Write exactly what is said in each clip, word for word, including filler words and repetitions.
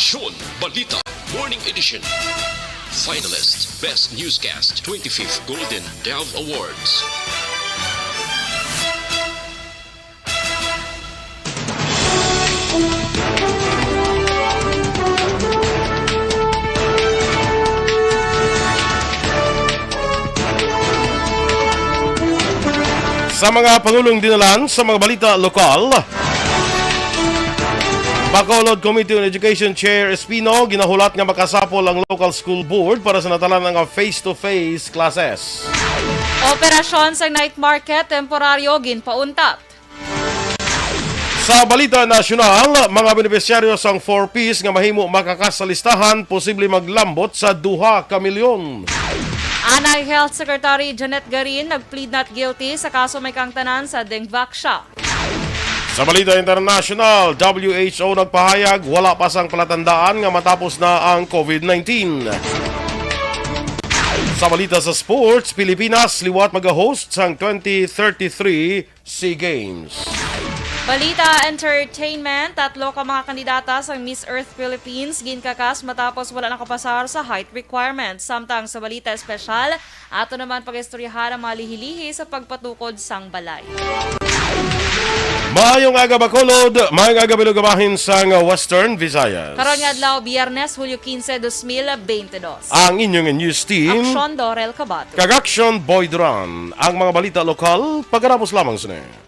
Aksyon Balita Morning Edition. Finalist Best Newscast twenty-fifth Golden Dove Awards. Sa mga pangulong dinalan sa mga balita lokal, Bacolod Committee on Education Chair Espino ginahulat nga makasapol ang local school board para sa natalan nga face-to-face classes. Operasyon sa night market temporaryo ginpauntat. Sa balita nasyonal, mga benepisyaryo sang four Ps nga mahimo makakas sa listahan posible maglambot sa duha ka milyon. Anay Health Secretary Janet Garin nag-plead not guilty sa kaso may kaangtanan sa dengue vaccine. Sa balita internasyonal, W H O nagpahayag wala pa sang palatandaan nga matapos na ang COVID nineteen. Sa balita sa sports, Pilipinas liwat mag-host sang twenty thirty-three SEA Games. Balita Entertainment, tatlo ka mga kandidata sang Miss Earth Philippines ginkakas matapos wala nakapasar sa height requirements. Samtang sa balita espesyal, ato naman pag-istoryahan ang mga lihi-lihi sa pagpatukod sang balay. Maayong aga, Bacolod. Maayong aga, Bilog, bahin sang Western Visayas. Karon nga adlaw, Biyernes, Hulyo quince, dos mil bente dos. Ang inyong news team, Aksyon Dorel Kabato kag Aksyon Boy Duran. Ang mga balita lokal, pagkatapos lamang sini.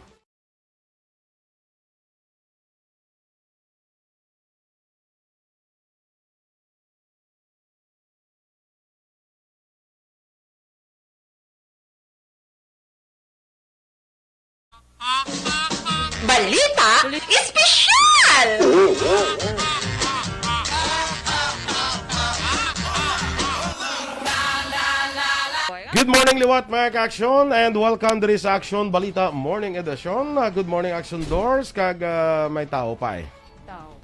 Balita Espesyal! Good morning, liwat, mga ka-aksyon, and welcome diri sa Aksyon Balita Morning Edition. Ah, good morning, Aksyon Dors, kag, ah, may tao pa eh. Tao.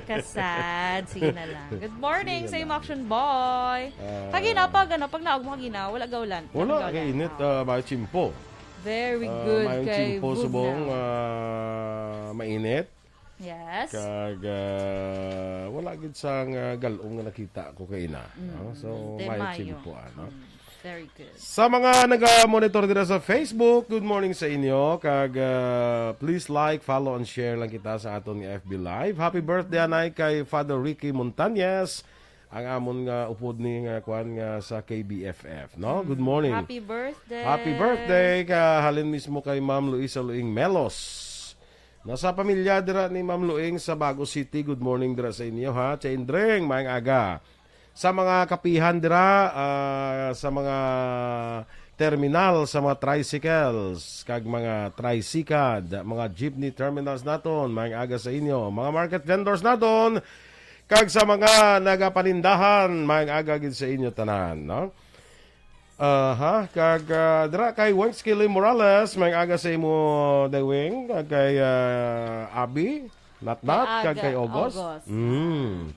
Kasad. Sige na lang. Good morning Sige na sa imo, lang. Action boy. Ah. Kagina, pag, ano, pag naog mo kagina, wala gaulan. Wala, Wala gaulan. Kay init, Oh. ah, may tsimpo. Very Ah, good may kay tsimpo, Bugnaw. Subong, ah, mainit. Yes. Kag, ah, wala gid sang, ah, gal-ong nga nakita ko kay ina, no? Mm, So, di may mayo. Tsimpo, ano? Mm, very good. Sa mga naga-monitor dira sa Facebook, good morning sa inyo. Kag, ah, please like, follow, and share lang kita sa aton nga F B Live. Happy birthday, anay, kay Father Ricky Montañez, ang amon nga upod ni nga kwan nga sa K B F F, no? Good Mm, morning. Happy birthday. Happy birthday ka halin mismo kay Ma'am Luisa Luing Melos. Nasa pamilya dira ni Ma'am Luing sa Bago City. Good morning dira sa inyo, ha. Chaindring, maayong aga. Sa mga kapihan dira, ah, sa mga terminal, sa mga tricycles, kag mga tricycad, mga jeepney terminals naton, maayong aga sa inyo. Mga market vendors naton, kag sa mga nagapanindahan, maayong aga gid sa inyo tanan, no? Aha, kag, ah, dira kay Weng Skilly Morales, maayong aga sa imo, Dewing, kag kay, ah, Abi, Natnat, Kay kag kay Aga, Ogos. Ogos. Mm.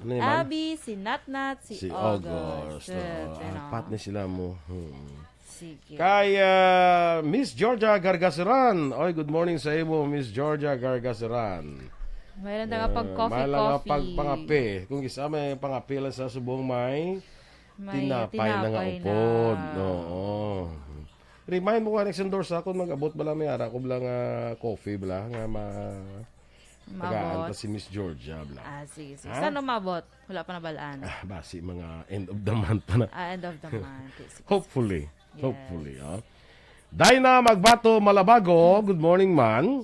Ano naman? Abi, si Natnat, si Si Ogos. Ogos, Good, oo. you know. Apat na sila mo. Hmm. Sige. Kay, ah, Miss Georgia Gargaseran. Oy, good morning sa imo, Miss Georgia Gargaseran. Mayroon na nga Ah, pag-coffee, may lang nga coffee. Pag-pangape. Kung isa may pangape lang sa subong may May tinapay na nga tinapay upod. na. Oo. Remind mo ka, next endorse ako, mag-abot bala may ara ko bala nga coffee bala nga ma-, Maabot. Tagaan ta si Miss Georgia bala. Ah, sige, sige. Ha? Saan umabot? Wala pa nabalaan. Ah, basi mga end of the month pa na. Ah, end of the month. Sige, sige. Hopefully. Yes. Hopefully, oh. Dina Magbato Malabago, good morning, man.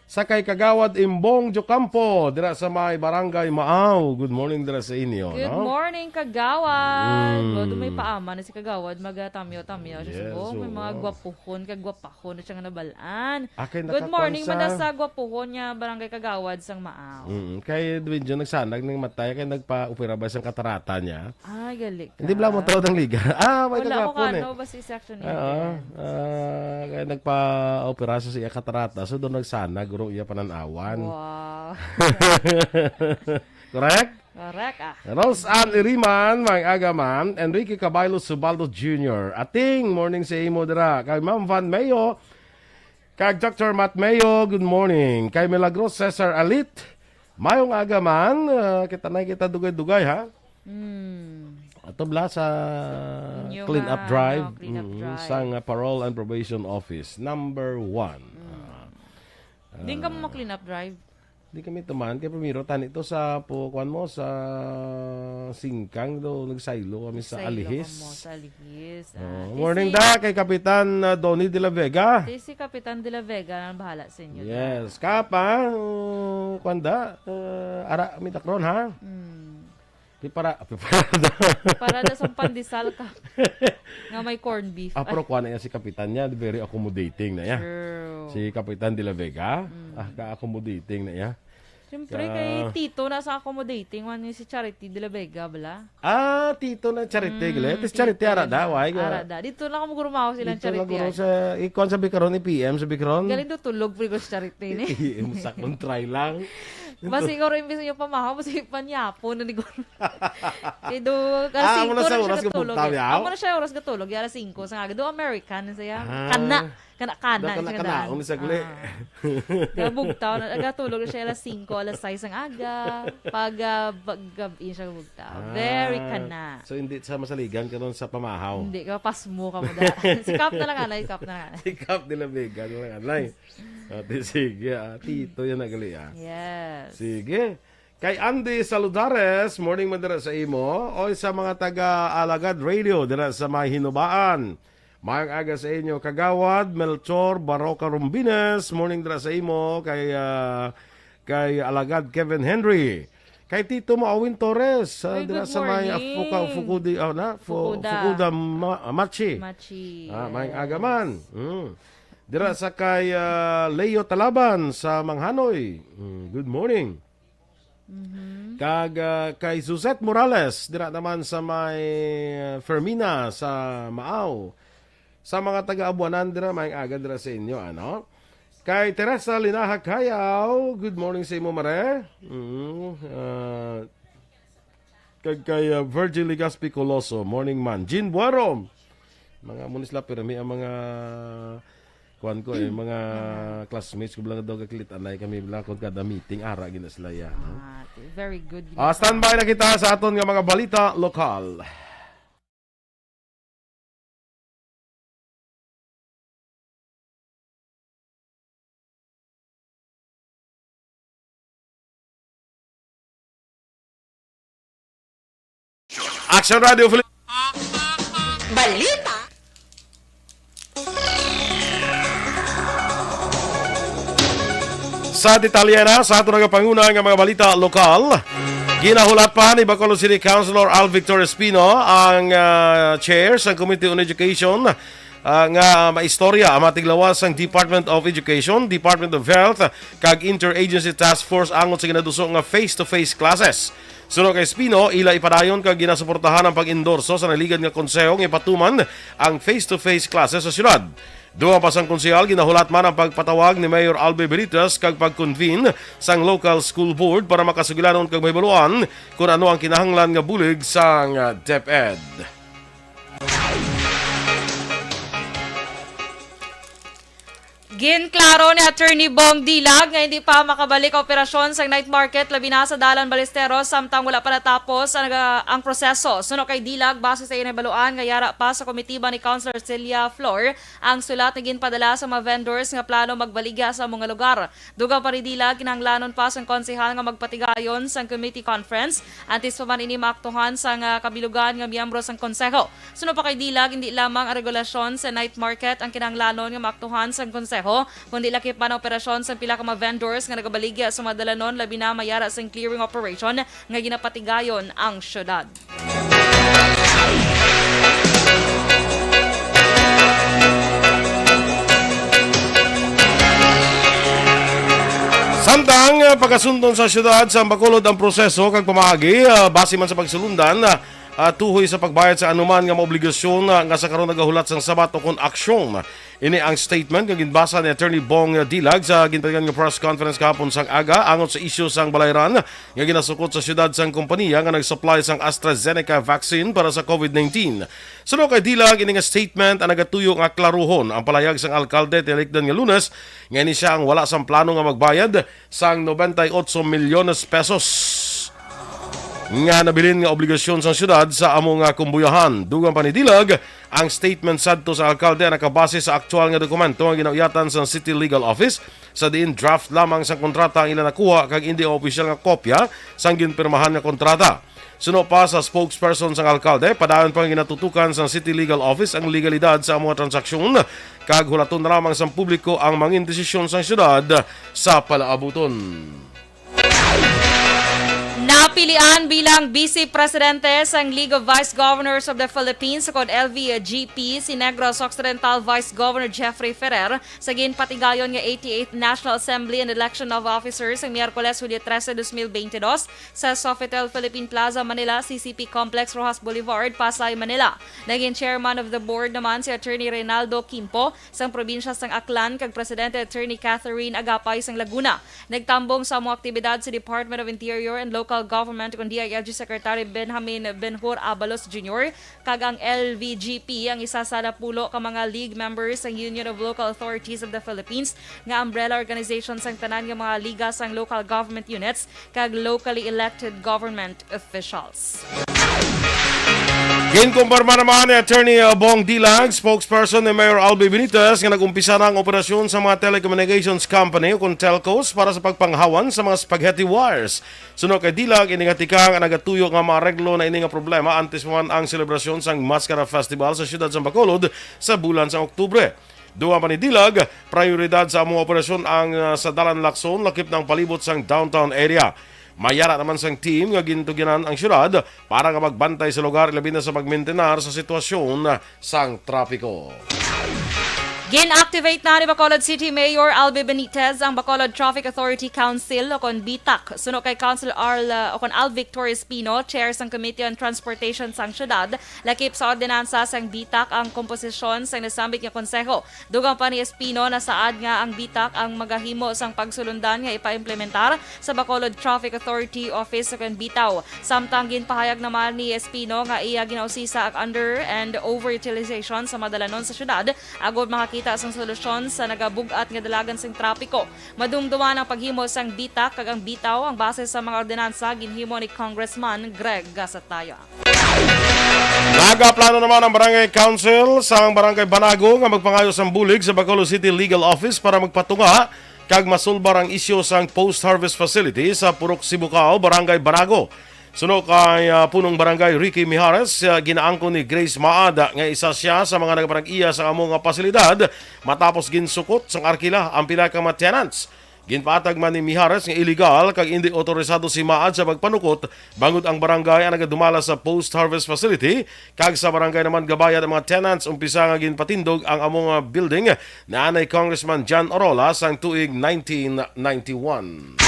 Sa kay Kagawad Imbong Jocampo, dira sa may Barangay Maaw. Good morning dira sa inyo, Good no? morning, Kagawad. Mm. Well, doon may paama na si Kagawad, maga-tamyaw-tamyaw siya. Yes, Subong, may oo. mga gwapuhon, kag gwapahon na siya nga nabalaan. Ah, kay Good nakakwan morning, sa man, sa gwapuhon nga Barangay Kagawad sang Maaw. Mm, kay Dwayne John nagsanag ning matay, kay nagpa-opera ba sang katarata niya? Ay, gali ka. Hindi bala mo tawag ang liga. Ah, may Wala ko kagwapo na kano, eh. basta isa action Oo. leader. Ah, kaya nagpa-opera sa iya katarata. So, doon nagsana, guro iya pananawan. Wow. Correct? Correct, ah. Rose Ann Iriman, maayong aga, ma'am. Enrique Caballo Subaldo Junior. Ating, morning sa imo dira. Kay Ma'am Van Mayo, Kag Doctor Matt Mayo, good morning. Kay Milagros Cesar Alit, mayong aga man. Ah, kita na kita dugay-dugay, ha? Hmm. Ato bala sa Inyo clean up nga, drive. Clean up Mm, drive. Sa nga Parole and Probation Office, number one. Hmm. Ah, Din ka mo ah, mo-clean up drive? Di kami tuman. Kay primero, tani to sa, po, kuwan mo, sa Singkang do, nagsaylo kami sa Saylo Alihis. Ka mo sa Alihis. Ah, Oh, ti morning si da kay Kapitan, ah, Donnie de la Vega. Ti si Kapitan de la Vega ang bahala sa inyo, da. Yes. Kapa, uh, kuwan da, uh, ara, mi takron, ha? Mm. Di para, para da. Para da sa pandesal ka. Nga may corned beef. Ah, pero kuwan na iya si Kapitan niya, very accommodating na iya. True. Si Kapitan de la Vega, Mm. ah, ka-accommodating na iya. Siyempre, Ka- kay Tito na sa accommodating, man ni si Charity de la Vega, bala? Ah, Tito na Charity, Mm, gali. Tis Tito Charity, ara na. Da, why? Ara da. Dito na kamo gurumaw silang Dito na Charity, guro ay. Sa, ikuan sa Bikaron, i-P M sa Bikaron. Galing do tulog, pero si Charity ni. Sa kontray lang. Mas siguro, imbis niyo pamahaw, mas ipanyapo na ni guro. Kay do, alas Ah, amo na singko sa na siya oras nga katulog, bugtaw eh. Yaw? Amo na siya oras katulog, alas singko sa aga. Do American siya. Ah. Kana. Kana, kana, Da, kana, siya kana, daan. Umi sagli. Ah. Kaya bugtaw na, nagatulog na siya alas singko, alas sais ang aga. Pag, ah, pag gabi siya bugtaw. Ah, Very kana. So, hindi sa masaligan ka ron sa pamahaw? Hindi, ka pasmo ka mo da. Si Kap na lang, anay, Kap na lang, anay. Si Kap de la Vega na lang, anay. Ate, sige, ah, Tito yan nagali, ah. Yes. Sige. Kay Andy Saludares, morning man dira sa imo. Oy, sa mga taga Alagad Radio, dira sa may Hinubaan. Mayong aga sa inyo, Kagawad Melchor Baroca Rumbines. Morning dira sa imo, kay, ah, kay Alagad Kevin Henry. Kay Tito mo, Awin Torres, ah, Ay, dira good sa may, ah, morning. Fuka-, Fukudi-, ah, na? Fu-, Fukuda. Fukuda Ma-, Machi. Machi, Ah, mayong aga yes. man. Mm. Dira sa kay, ah, Leo Talaban sa Manghanoy. Mm, good morning. Mhm. Kag, ah, kay Suzette Morales, dira naman sa may, ah, Fermina, sa Maaw. Sa mga taga-Abuanan dira, mayong aga dira sa inyo, ano? Kay Teresa Linaha Cayaw, good morning sa imo, Mare. Mm, ah, kag kay, ah, Virgil Legaspi Coloso, morning man. Jean Buero, mga amo ni sila, pirmi ang mga, kuwan ko, eh, mga Mga classmates ko, bilang daw kakilit, anay kami, bilang kung kada meeting, ara, gina sila yan, no? Ah, very good. Ah, standby na kita sa aton nga mga balita lokal. Action Radio Philippines. Balita. Sa detalye na sa aton nga panguna nga mga balita lokal, ginahulat pa ni Bacolod City Councilor Al Victor Espino, ang, ah, chair sa Committee on Education, ah, nga maistorya ang mga tiglawas sang Department of Education, Department of Health, kag Interagency Task Force angot sa ginaduso nga face-to-face classes. Suno kay Espino, ila ipadayon kag ginasuportahan ang pag-endorso sa nagligad nga konseho nga ipatuman ang face-to-face classes sa syudad. Dugang pa sang konsehal, ginahulat man ang pagpatawag ni Mayor Albe Benitez kag pag-convene sang local school board para makasugilanon kag mahibaluan kon ano ang kinahanglan nga bulig sang, ah, DepEd. Ginklaro ni Attorney Bong Dilag nga hindi pa makabalik ang operasyon sa night market, labi na sa Dalan Balesteros, samtang wala pa natapos ang, ang proseso. Suno kay Dilag, base sa iyang nabaluan nga yara pa sa komitiba ni Councilor Celia Flor ang sulat nga ginpadala sa mga vendors nga plano magbaligya sa mga lugar. Dugang pa ni Dilag, kinahanglanon pa sang konsehal nga magpatigayon sang committee conference antes pa man ini maaktuhan sang, ah, kabilugan nga miyembro sang konseho. Suno pa kay Dilag, hindi lamang ang regulasyon sa night market ang kinahanglanon nga maaktuhan sang konseho, kundi lakip man ang operasyon sang pila ka mga vendors nga nagabaligya sa mga dalanon, labi na mayara sang clearing operation nga ginapatigayon ang syudad. Samtang, ah, pagkasundon sa syudad sa Bacolod ang proseso kag pamaagi, ah, base man sa pagsulundan, ah, ah, tuhoy sa pagbayad sa anuman nga mga obligasyon, ah, nga sa karon nagahulat sang sabat o kon aksyon. Ini ang statement nga ginbasa ni Attorney Bong Dilag sa ginpatigayon nga press conference kahapon sang aga angot sa isyu sang balayran nga ginasukot sa siyudad sang kompanya nga nag-supply sang AstraZeneca vaccine para sa COVID nineteen. Suno kay Dilag, ini nga statement ang nagatuyo nga klaruhon ang palayag sang alkalde tinikdan nga Lunes nga ini sia ang wala sang plano nga magbayad sang noventa y ocho milyones pesos nga nabilin nga obligasyon sang siyudad sa amo nga kumbuyahan. Dugang pa ni Dilag, ang statement sadto sa alkalde ang nakabase sa aktual nga dokumento nga ginauyatan sang City Legal Office, sa diin draft lamang sang kontrata ang ila nakuha kag indi ang opisyal nga kopya sang ginpirmahan nga kontrata. Suno pa sa spokesperson sang alkalde, padayon pa nga ginatutukan sang City Legal Office ang legalidad sa amo nga transaksyon kag hulaton na lamang sang publiko ang mangin desisyon sang siyudad sa palaabuton. Napilian bilang Vice Presidente sang League of Vice Governors of the Philippines, kon L V G P, si Negros Occidental Vice Governor Jeffrey Ferrer sa ginpatigayon nga eighty-eighth National Assembly and Election of Officers sa Miyerkules, Hulyo trese, dos mil bentidós, sa Sofitel Philippine Plaza, Manila, C C P Complex, Roxas Boulevard, Pasay, Manila. Naging chairman of the board naman si Attorney Reynaldo Quimpo sang probinsya sang Aklan kag Presidente Attorney Catherine Agapay sang Laguna. Nagtambong sa amo aktibidad si Department of Interior and Local Government kon D I L G Secretary Benjamin Benhur Abalos Junior kag ang L V G P, ang isa sa napulo ka mga league members sang Union of Local Authorities of the Philippines, nga umbrella organization sang tanan nga mga liga sang local government units kag locally elected government officials. Ginkumpirma naman ni Attorney, uh, Bong Dilag, spokesperson ni Mayor Albi Benitez, nga nag-umpisa na ang operasyon sa mga telecommunications company o kon telcos para sa pagpanghawan sa mga spaghetti wires. Suno kay Dilag, ini nga tikang ang nagatuyo nga maareglo na ini nga problema antes pa man ang selebrasyon sang Mascara Festival sa siyudad sang Bacolod sa bulan sang Oktubre. Dugang pa ni Dilag, prioridad sa among operasyon ang, ah, sa Dalan Lacson, lakip na ang palibot sang downtown area. May ara naman sang team nga gintugyanan ang siyudad para nga magbantay sa lugar, ilabi na sa pagmintinar sa sitwasyon sang trapiko. Gin-activate na ni Bacolod City Mayor Albi Benitez ang Bacolod Traffic Authority Council o kon BTAC. Suno kay Council Arl, uh, o kon Alvic Torres Pino, chair sang Committee on Transportation sang syudad, lakip sa ordinansa sang BTAC ang komposisyon sang nasambit nga konseho. Dugang pa ni Espino, nasaad nga ang BTAC ang magahimo sang pagsulundan nga ipaimplementar sa Bacolod Traffic Authority Office o kon BTAW. Samtang ginpahayag naman ni Espino nga iya ginausisa ang under and overutilization sa madalanon sa syudad agod makakita sang solusyon sa nagabug-at nga dalagan sang trapiko. Madumduman ang paghimo sang BTAC kag ang BTAW ang base sa mga ordinansa ginhimo ni Congressman Greg Gasataya. Nagaplano naman ang Barangay Council sang Barangay Banago nga magpangayo sang bulig sa Bacolod City Legal Office para magpatunga kag masulbar ang isyu sang post-harvest facility sa Purok Sibukao, Barangay Banago. Suno kay, ah, Punong Barangay Ricky Mijares, ah, ginaangkon ni Grace Maad nga isa siya sa mga nagapanag-iya sa amo nga pasilidad matapos ginsukot sang arkila ang pila ka mga tenants. Ginpatag man ni Mijares nga iligal kag indi otorisado si Maad sa pagpanukot bangod ang barangay ang nagadumala sa post-harvest facility kag sa barangay naman gabayad ang mga tenants umpisa nga ginpatindog ang amo nga building ni anay Congressman John Orola sang tuig nineteen ninety-one.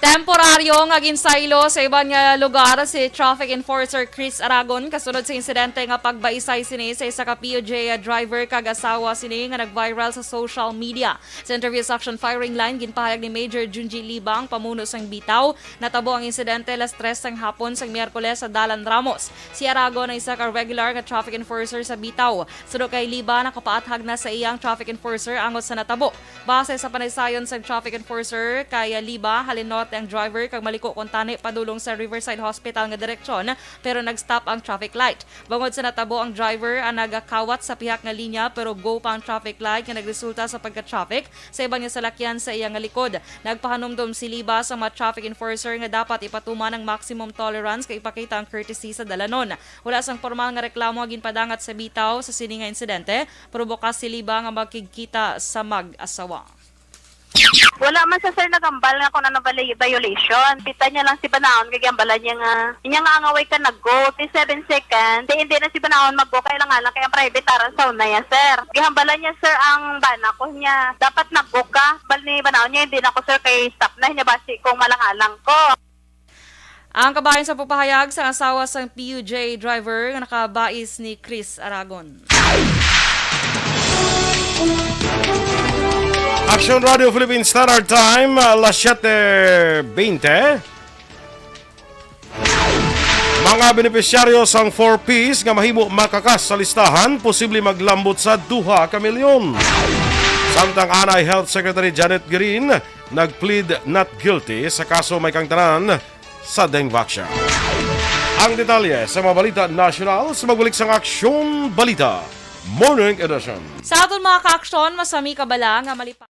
Temporaryo nga ginsaylo sa iban nga lugar si Traffic Enforcer Chris Aragon kasunod sa insidente nga pagbaisay sini sa isa ka P U J driver kag asawa sini nga nag-viral sa social media. Sa interview sa Action Firing Line, ginpahayag ni Major Junji Libang, pamuno sang BTAW, natabo ang insidente alas tres sang hapon sang Miyerkules sa Dalan Ramos. Si Aragon ang isa ka regular nga traffic enforcer sa BTAW. Suno kay Liba, nakapaathag na sa iyang traffic enforcer angot sa natabo. Base sa panaysayon sang traffic enforcer kay Liba, halin norte ang driver kag maliko kuntani padulong sa Riverside Hospital nga direksyon, pero nag-stop ang traffic light. Bangod sa natabo, ang driver ang nagakawat sa pihak nga linya pero go pa ang traffic light nga nagresulta sa pagka-traffic sa iban nga salakyan sa iya nga likod. Nagpahanumdom si Liba sa mga traffic enforcer nga dapat ipatuman ang maximum tolerance kag ipakita ang courtesy sa dalanon. Wala sang pormal nga reklamo nga ginpadangat sa BTAW sa sini nga insidente, pero bukas si Liba nga makigkita sa mag-asawa. Wala man sa sir naghambal nga kung ano bali violation. Kita niya lang si Banaon kay gihambalan niya nga inya nga angaway ka nag-go. Di seven seconds, di hindi na si Banaon mag-go kay lang lang kay ang private aran sa una ya sir. Gihambalan niya sir ang bana ko niya. Dapat nag-go ka. Bal ni Banaon niya hindi na ko sir kay stop na niya basi kung malang-alang ko. Ang kabahin sa pagpahayag sa asawa sang P U J driver nga nakabais ni Chris Aragon. Action Radio Philippine Standard Time, alas siete veinte. Mga benepisyaryo sang four Ps nga mahimo makakas sa listahan posible maglambot sa duha ka milyon. Samtang anay, Health Secretary Janet Guerin nag-plead not guilty sa kaso may kangtanan sa Dengvaxia. Ang detalye sa mga balita nasyonal sa magbalik sang Aksyon Balita Morning Edition. Sa aton mga kaaksyon, masami kabala nga malipa-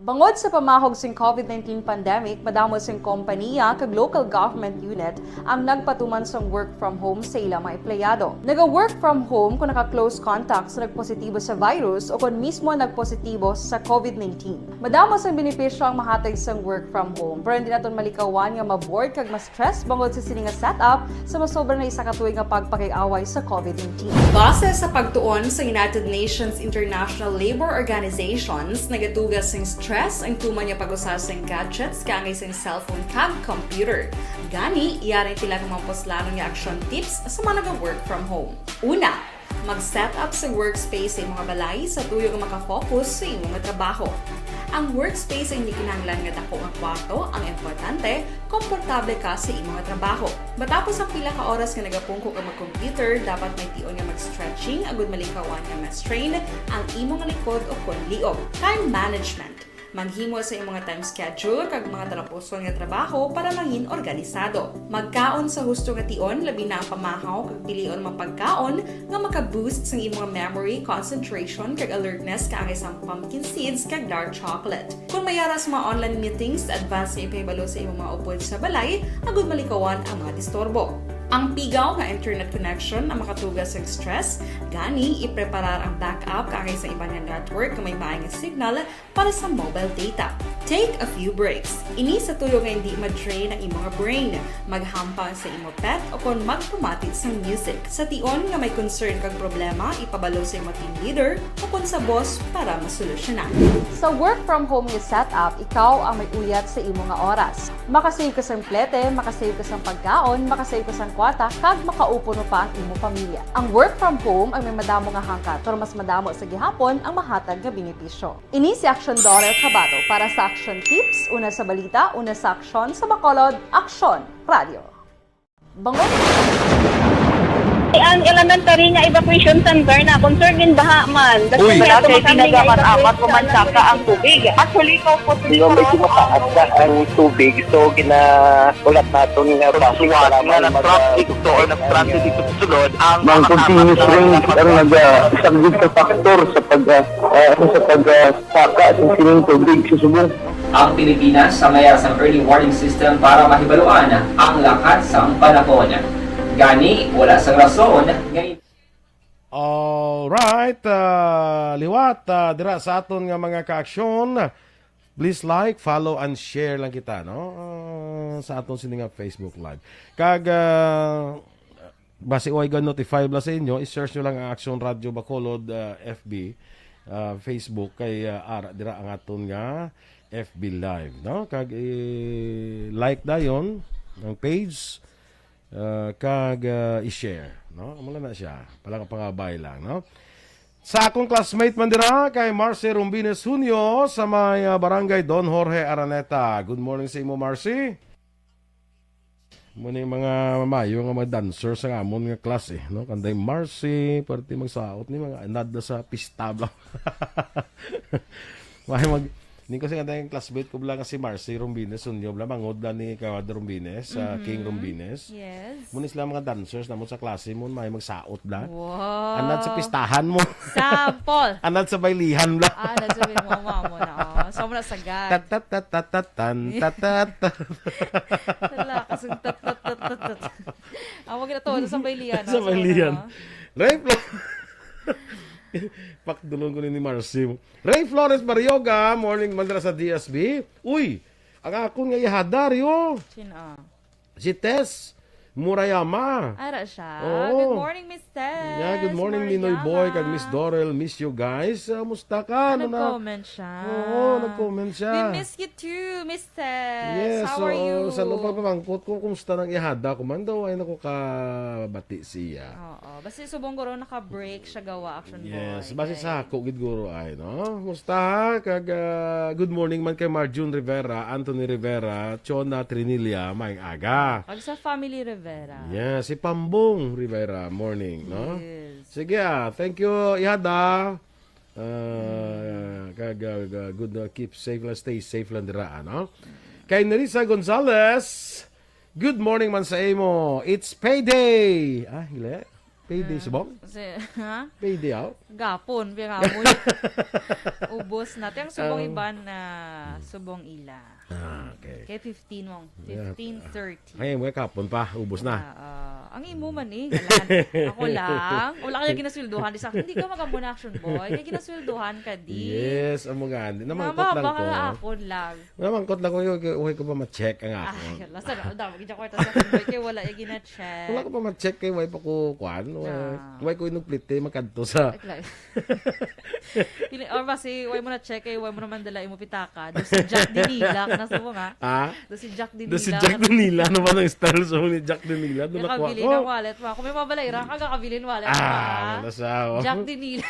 Bangod sa pamahog sing COVID nineteen pandemic, madamo sing kompaniya kag local government unit ang nagpatuman sang work from home sa ila mga empleyado. Naga-work from home kung naka-close contact sa nagpositibo sa virus o kon mismo nagpositibo sa COVID nineteen. Madamo sang benepisyo ang mahatag sang work from home, pero hindi naton malikawan nga ma-bored kag ma-stress bangod sa sini nga setup sa masobra na isa ka tuig nga pagpakig-away sa COVID nineteen. Base sa pagtuon sa United Nations International Labor Organizations, nagatuga sing stress ang tuman nga pag-usa sing gadgets kaangay sing cellphone kag computer. Gani, yari tila nga mga puslanon nga action tips sa mga naga-work from home. Una, mag-set up sa workspace sa imo nga balay sa tuyo nga makafocus sa imo nga trabaho. Ang workspace ay hindi kinahanglan nga dako nga kwarto, ang importante, komportable ka sa imo nga trabaho. Matapos ang pila ka oras nga nagapungko ka mag-computer, dapat may tion nga mag-stretching agud malikawan nga ma-strain ang imo nga likod o kon liog. Time management. Maghimo sa imo nga time schedule kag mga talapuson nga trabaho para mangin organisado. Magkaon sa husto nga tion, labi na ang pamahaw kag pilion mga pagkaon nga maka-boost sang imo nga memory, concentration, kag alertness kaangay sang pumpkin seeds kag dark chocolate. Kon may ara sa mga online meetings, advance nga ipahibalo sa imo mga upod sa balay agud malikawan ang mga disturbo. Ang pigaw nga internet connection ang makatuga sang stress, gani ipreparar ang backup kaangay sa iban nga network nga may maay nga signal para sa mobile data. Take a few breaks. Ini sa tuyo nga hindi ma-drain ang imo nga brain. Maghampang sa imo pet o kon magpamati sang music. Sa tion nga may concern kag problema, ipabalo sa imo team leader o kon sa boss para masolusyonan. Sa work from home nga setup, ikaw ang may uyat sa imo nga oras. Makasave ka sang plete, makasave ka sang pagkaon, makasave ka sang kwarta, kag makaupo pa ang imo pamilya. Ang work from home ay may madamo nga hangkat, pero mas madamo sa gihapon ang mahatag nga benepisyo. Ini si Aksyon Dorer Cabato para sa Aksyon Tips, una sa balita, una sa aksyon, sa Bacolod, Aksyon Radio. Bangod. Ang elementary nga evacuation center na concern in baha man. Uy. Wala kay pinagaman-amat, pumansaka ang tubig. Actually, ikaw po, medyo mataas na ang tubig. So, gina-, ulat naton nga base nga nag-traffic to or nag-transit ito sa sulod, ang mga continuous rain ang nagasaglit sa factor sa pag, ah, ah, sa pag, ah, saka sa sining tubig sa subong. Ang Pilipinas sa mayara sang early warning system para mahibaluan ang lakat sang panahon. Gani, wala sang rason nga in- Alright, ah, liwat, ah, dira sa aton nga mga kaaksyon. Please like, follow, and share lang kita, no? Ah, sa aton sini nga Facebook Live. Kag, ah, basi way ga-notify bala sa inyo, i-search nyo lang ang Action Radio Bacolod, ah, F B, ah, Facebook, kay, ah, ara, dira ang aton nga F B Live, no? Kag i-like dayon ang page, ah, kag, ah, i-share, no? Amo lang na siya. Pala pangabay lang, no? Sa akong classmate man dira kay Marcy Rumbines Junio sa may, ah, Barangay Don Jorge Araneta. Good morning sa imo, Marcy. Mo ni mga mayo nga mga dancer sa amon nga klase, no? Kanday Marcy, parte magsaot ni mga anad na sa pista bla. May mag ni kasi nga tayong classmate ko bla nga si Marcy Rumbines, Sunyo bla, mangod bla ni Kawad Rumbines, sa King Mhm. Rumbines. Yes. Mo ni sila mga dancers namon sa klase mo, may magsaot bla. Wow. Anad sa pistahan mo. Sample. Anad sa baylihan bla. Ah, anad sa baylihan mo, mo na, oh. So, mo na sagad. Tat, tat, tat, tat, tat, tan, tat, tat, tat. Wala, kasing tat, tat, tat, tat, tat. Ah, wag na to, sa baylihan, Sa ah, baylihan. Ano? Ray Flo-, Pakdulon ko ni, ni Marcy. Ray Flores Barrioga, morning man dira sa D S B. Uy, ang akon nga ihada, Rio. Sino? Si Tess. Murayama. Ara siya. Oo. Good morning, Miss Tess. Yeah, good morning, Minoy Boy, kag Miss Murayama. Dorel. Miss you guys. Ah, musta ka? Ah, Ano na? nag-comment siya. Oo, nag-comment siya. We miss you too, Miss Tess. Yes, How are oo. you? Sa ano pa pamangkot ko, kumusta nang ihada ko man daw? Ay, naku, kabati siya. Oo. Basta subong guro naka-break siya gawa, Action Yes, Boy. base Kay sa ako gid guro ay, no? Musta ha? Kag, ah, good morning man kay Marjun Rivera, Anthony Rivera, Chona Trinilla, maayong aga. Kag sa family Rivera. Yeah, si Pambong Rivera, morning, no? Yes. Sige, ah, thank you, ihada. Ah, kag, ah, ah, good, ah, keep safe lang, stay safe lang dira, no? Kay Nerissa Gonzalez, good morning man sa imo. It's payday. Ah, hila. Payday, Ah, subong? si, ha? Payday, aw. Gapon, piyangapon. Ubos na. Tiyang subong Um, iban na subong ila. Ah, okay. Kay fifteen mong, Yeah. fifteen thirty. Ay, may kapon pa, ubos na. Ah, ah. Ang imo man eh, halan. Ako lang. Wala kaya ginasweldohan. Di sa, hindi ka magambo na, Action Boy. Kaya ginasweldohan ka, di. Yes, amo nga. Di na Mama, mangkot lang baka ko. nga akon lang. Wala, mangkot lang ko. Yung, yung, yung ko pa ma-check ang Ah, akon. yala. Sa na, damo, gidya kwarta sa Action Boy. Kaya wala yung gina-check. Wala ko pa ma-check kay way pa ko, kwan. Way, Ah. way ko inumplite, makadto sa Like, like. Pili, or ba si, way mo na-check, eh, way mo naman dala, imo pitaka. Do si Jack Dinila, nasa mo nga. Ah? Do si Jack Do si Dinila. Jack Dinila, ano ba ang style sa ni Jack Dinila? Doon nakuha Nakabili ko. ng wallet mo. Kung may mabalaira ka, kakabili ng wallet mo, Ah, ah. wala sa ako. Jack Dinila.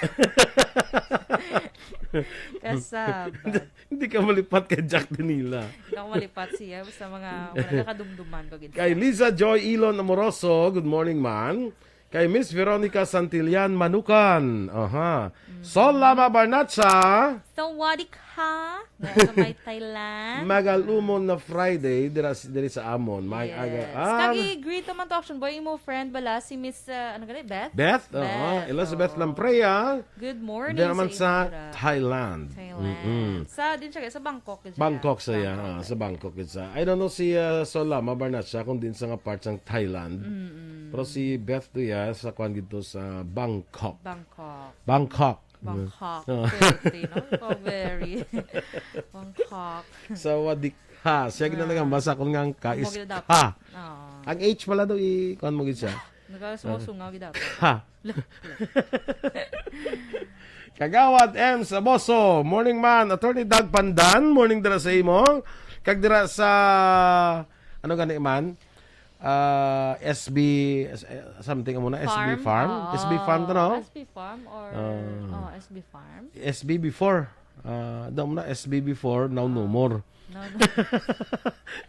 Kasabot. Hindi ka malipat kay Jack Dinila. Hindi ako malipat siya. Basta mga, wala ka kadumduman ko, gid. Kay Liza Joy Elon Amoroso, good morning, man. Kay Miss Veronica Santillan Manukan. Aha. Mm. Sol Lama Barnacha. Sawadee ka. Nga sa may Thailand. Magalumon na Friday, dira, diri sa amon. May Yes. aga. Ah, Kag i-greet naman to, Action Boy, imo friend bala, si Miss, uh, ano gali, Beth? Beth, oo. Beth, Elizabeth oo. Lamprea. Good morning Dira man sa sa inyo, Ra. Thailand. Thailand. Mm-mm. Sa, din siya, sa Bangkok, din siya. Bangkok sa iya, Bangkok, ah, sa din. Bangkok, gid sa. I don't know si, ah, Sol Lama Barnacha kung din sa nga part sang Thailand. Mm-mm. Pero si Beth to, ya, sa kwan gid to sa Bangkok. Bangkok. Bangkok. Bangkok. Oh. Swerte, no? Ikaw, very. Bangkok. Sawadee ka. Siya gid na Ah. nagambasa kung nga ang ka Amo is gid dapat. ka. Oo. Ang H pala daw, i-, kuwan mo gid siya. Nagkasungaw-sungaw gid dapat. Ka. Kagawad M Saboso, morning man. Attorney Doug Pandan, morning dira sa imo. Kag dira sa, ano gani man? Ah, S B, eh, something amo na, S B Farm? Farm? Oo. S B Farm to, no? S B Farm or, Ah. oh, S B Farm? S B before. Ah, daw mo na, S B before, now no Ah. more. No, no.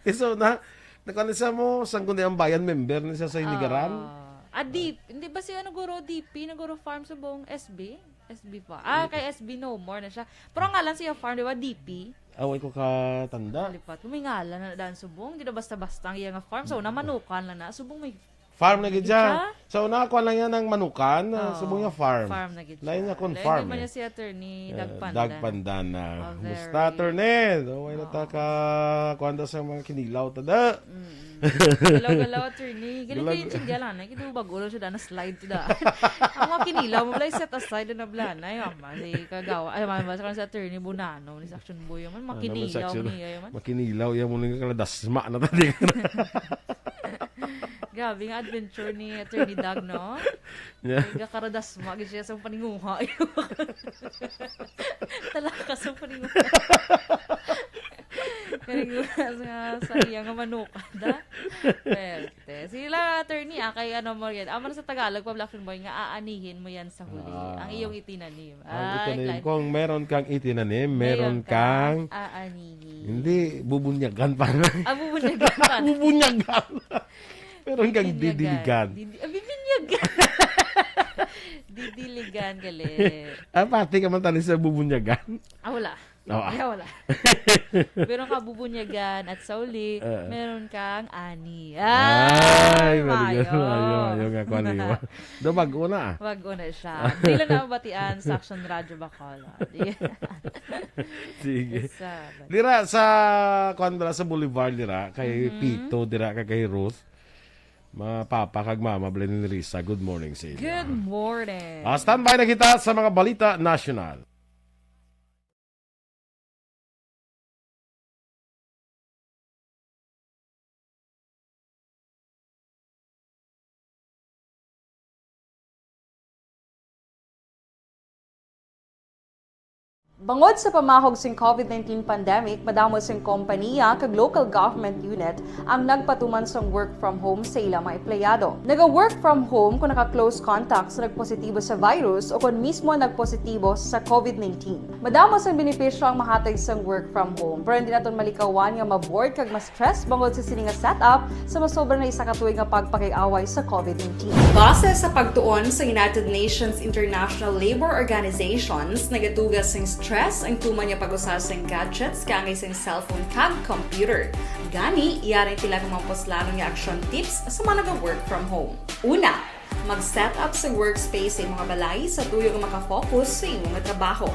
Eh, so, na, nakuha na siya mo, sang kundi ang bayan member na siya sa Hinigaran? Ah. Ah, D P, hindi ba si ano, guro, D P, na guro farm sa buong S B? S B pa. Ah, Mm. kay S B no more na siya. Pero ang ngalan siya farm, di ba? D P? Away ko katanda. Lipat. Kung may ngalan na daan subong, di na basta-basta ang iya nga farm. So, na manukan lang na. Subong may Farm na farm gid na gid siya. siya. So, nakakuha lang yan ng manukan, ah, Oo. subong niya farm. Farm na gid Lain siya. niya kung Lain farm, naman eh. niya si Attorney Eh, Dagpandan. Dagpandan na. Ah, Musta, very. Attorney? Away na Oo. ta ka, kuwan daw sa mga kinilaw, tada. Mm. Galaw-galaw, attorney. Galing Galag- kayo, Chindia lang, eh. Kito bago lang siya, na slide to da. Ang mga kinilaw mo, like, set aside na blanay. Mama, si Kagawa, ay, mama, sa kanila si Attorney Bonano, ni Action Boy, man, Ah, naman makinilaw Action, niya, man. Makinilaw, yan mo nang kaladasma na tadi. Grabe nga adventure ni Attorney Doug, no? Yeah. Ay, gakaradasma, gid siya sa paninguha. Talaka sa paninguha. Paninguha sa, sa iya nga manukad, ha? Pwerte. Sila, attorney, ah, kay ano mo yan. Aman sa Tagalog, pa Black Boy, nga aanihin mo yan sa huli. Ah. Ang iyong itinanim. Ang Ay, itinanim. Clive. Kung meron kang itinanim, meron Meron kang kang aanihin. Hindi, bubunyagan pa na. Ah, bubunyagan pa. Bubunyagan. Meron kang Bibinyagan. didiligan. Didi-, ah, bibinyagan. Didiligan, gali. Ah, pati ka man tali sa bubunyagan. Ah, wala. Oo. Ay, wala. Meron ka bubunyagan at sa uli, Oo. meron kang ani. Ay, Ay, very good. mayo. Mayo, mayo nga, kuwan, iwa. Do, bago na, ah. Bago na siya. Dili na mabatian sa Action Radyo Bacolod. Sige. Yes, sir. Dira sa, kuwan, dira sa Boulevard, dira, kay Mhm. Pito, dira, kay, kay Ruth. Mga papa kag mama, Belen and Risa, good morning sa inyo. Good morning. Ah, standby na kita sa mga balita nasyonal. Bangod sa pamahog sing COVID nineteen pandemic, madamo sing kompaniya kag local government unit ang nagpatuman sang work from home sa ilang mga empleyado. Naga-work from home kung naka-close contact sa nagpositibo sa virus o kon mismo nagpositibo sa COVID nineteen. Madamo sang benepisyo ang mahatag sang work from home, pero hindi naton malikawan nga ma-bored kag ma-stress bangod sa sini nga setup sa masobra na isa ka tuig nga pagpakig-away sa COVID nineteen. Base sa pagtuon sa United Nations International Labour Organizations, nagatugas sing stress ang tuman nga pag-usa sing gadgets kaangay sing cellphone kag computer. Gani, yari sila nga mga puslanon nga action tips sa mga naga-work from home. Una, mag-set up sa workspace sa imong balay sa tuyo nga makafocus sa imo nga trabaho.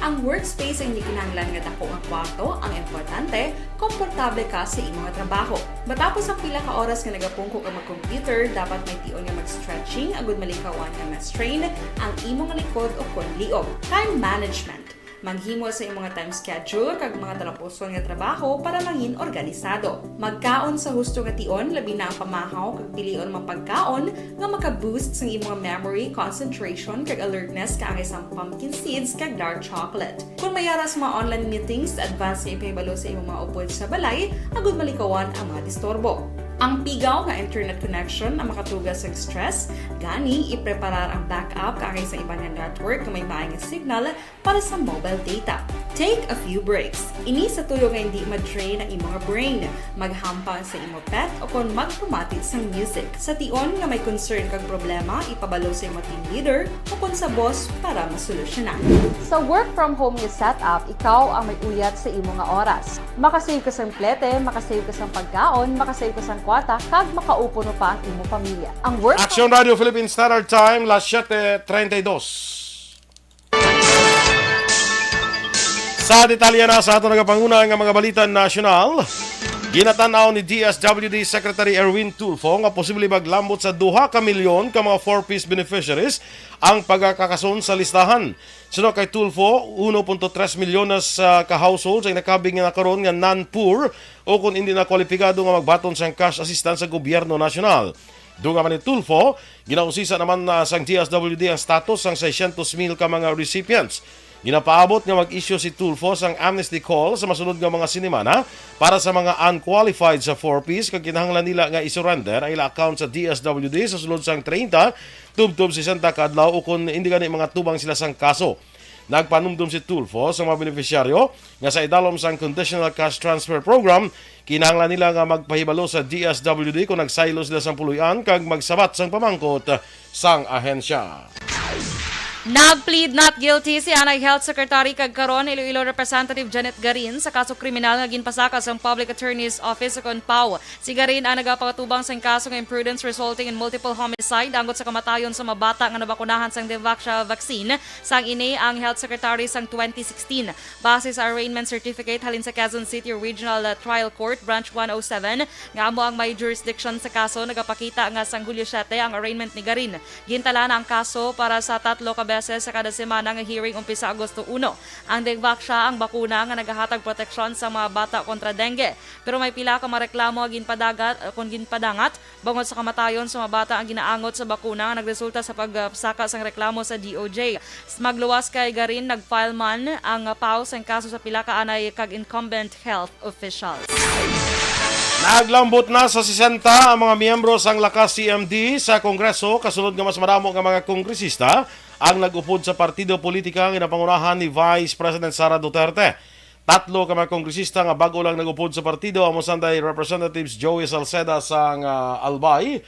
Ang workspace ay hindi kinahanglan nga dako nga kwarto ang importante, komportable ka sa imo nga trabaho. Matapos ang pila ka oras nga nagapungko ka mag-computer, dapat may tion nga mag-stretching agud malikawan nga ma-strain ang imo nga likod o kon liog. Time management. Maghimo sa imo nga time schedule kag mga talapuson nga trabaho para mangin organisado. Magkaon sa husto nga tion, labi na ang pamahaw kag pilion mga pagkaon nga maka-boost sang imo nga memory, concentration kag alertness kaangay sang pumpkin seeds kag dark chocolate. Kon may ara sa mga online meetings, advance nga ipahibalo sa imo mga upod sa balay agud malikawan ang mga disturbo. Ang pigaw nga internet connection ang makatugas sa stress, gani ipreparar ang backup kaangay sa iban nga network nga may maay nga signal para sa mobile data. Take a few breaks. Ini sa tuyo nga hindi ma-drain ang imo nga brain. Maghampang sa imo pet o kon magpamati sang music. Sa tion nga may concern kag problema, ipabalo sa imo team leader o kon sa boss para masolusyonan. Sa work from home nga setup, ikaw ang may uyat sa imo nga oras. Makasave ka sang plete, makasave ka sang pagkaon, makasave ka sang kwarta, kag makaupo pa ang imo pamilya. Ang work Action Radio Philippine Standard Time, las siete treinta y dos. Sa detalye na sa ato nagapanguna nga mga balita nasyonal, ginatan-aw ni D S W D Secretary Erwin Tulfo nga posible maglambot sa duha ka milyon ka mga four Ps beneficiaries ang pagakakason sa listahan. Suno kay Tulfo, uno punto tres milyones, ah, ka households ang nakabig na karon nga non-poor o kung hindi na kwalipikado nga magbaton sang cash assistance sa gobyerno nasyonal. Dugang man ni Tulfo, ginausisa naman na sang D S W D ang status sang seiscientos mil ka mga recipients. Ginapaabot nga mag-issue si Tulfo sang amnesty call sa masunod nga mga sinimana para sa mga unqualified sa four Ps kag kinahanglan nila nga i-surrender ang ila account sa D S W D sa sulod sang treinta tubtob sesenta ka adlaw o kon hindi gani mga tubang sila sang kaso. Nagpanumdom si Tulfo sa mga benepisyaryo nga sa idalom sang Conditional Cash Transfer Program, kinahanglan nila nga magpahibalo sa D S W D kung nagsaylo sila sang puloy-an kag magsabat sang pamangkot sang ahensya. Nag-plead not guilty si anay Health Secretary kag karon Iloilo Representative Janet Garin sa kaso kriminal nga ginpasaka sang Public Attorney's Office o kon PAO. Si Garin ang nagapakatubang sang kaso nga imprudence resulting in multiple homicide angot sa kamatayon sa mga bata nga nabakunahan sang Devaxia vaccine, sang ini ang Health Secretary sang twenty sixteen. Base sa arraignment certificate halin sa Quezon City Regional, uh, Trial Court, Branch one oh seven, nga amo ang may jurisdiction sa kaso, nagapakita nga sang Hulyo siete ang arraignment ni Garin. Gintala na ang kaso para sa tatlo ka beses sa kada semana nga hearing umpisa Agosto uno. Ang Dengvaxia ang bakuna nga nagahatag proteksyon sa mga bata kontra dengue. Pero may pila ka mga reklamo nga ginpadagat, kon ginpadangat, bangod sa kamatayon sa mga bata ang ginaangot sa bakuna nga nagresulta sa pagsaka sang reklamo sa D O J. Magluwas kay Garin, nag-file man ang PAO sang kaso sa pila ka anay kag incumbent health officials. Naglambot na sa sesenta ang mga miyembro sang Lakas C M D sa Kongreso, kasunod nga mas madamo nga mga kongresista ang nag-upod sa partido politika nga ginapangunahan ni Vice President Sara Duterte. Tatlo ka mga kongresista nga bag-o lang nag-upod sa partido, amo sanday Representatives Joey Salceda sang, ah, Albay,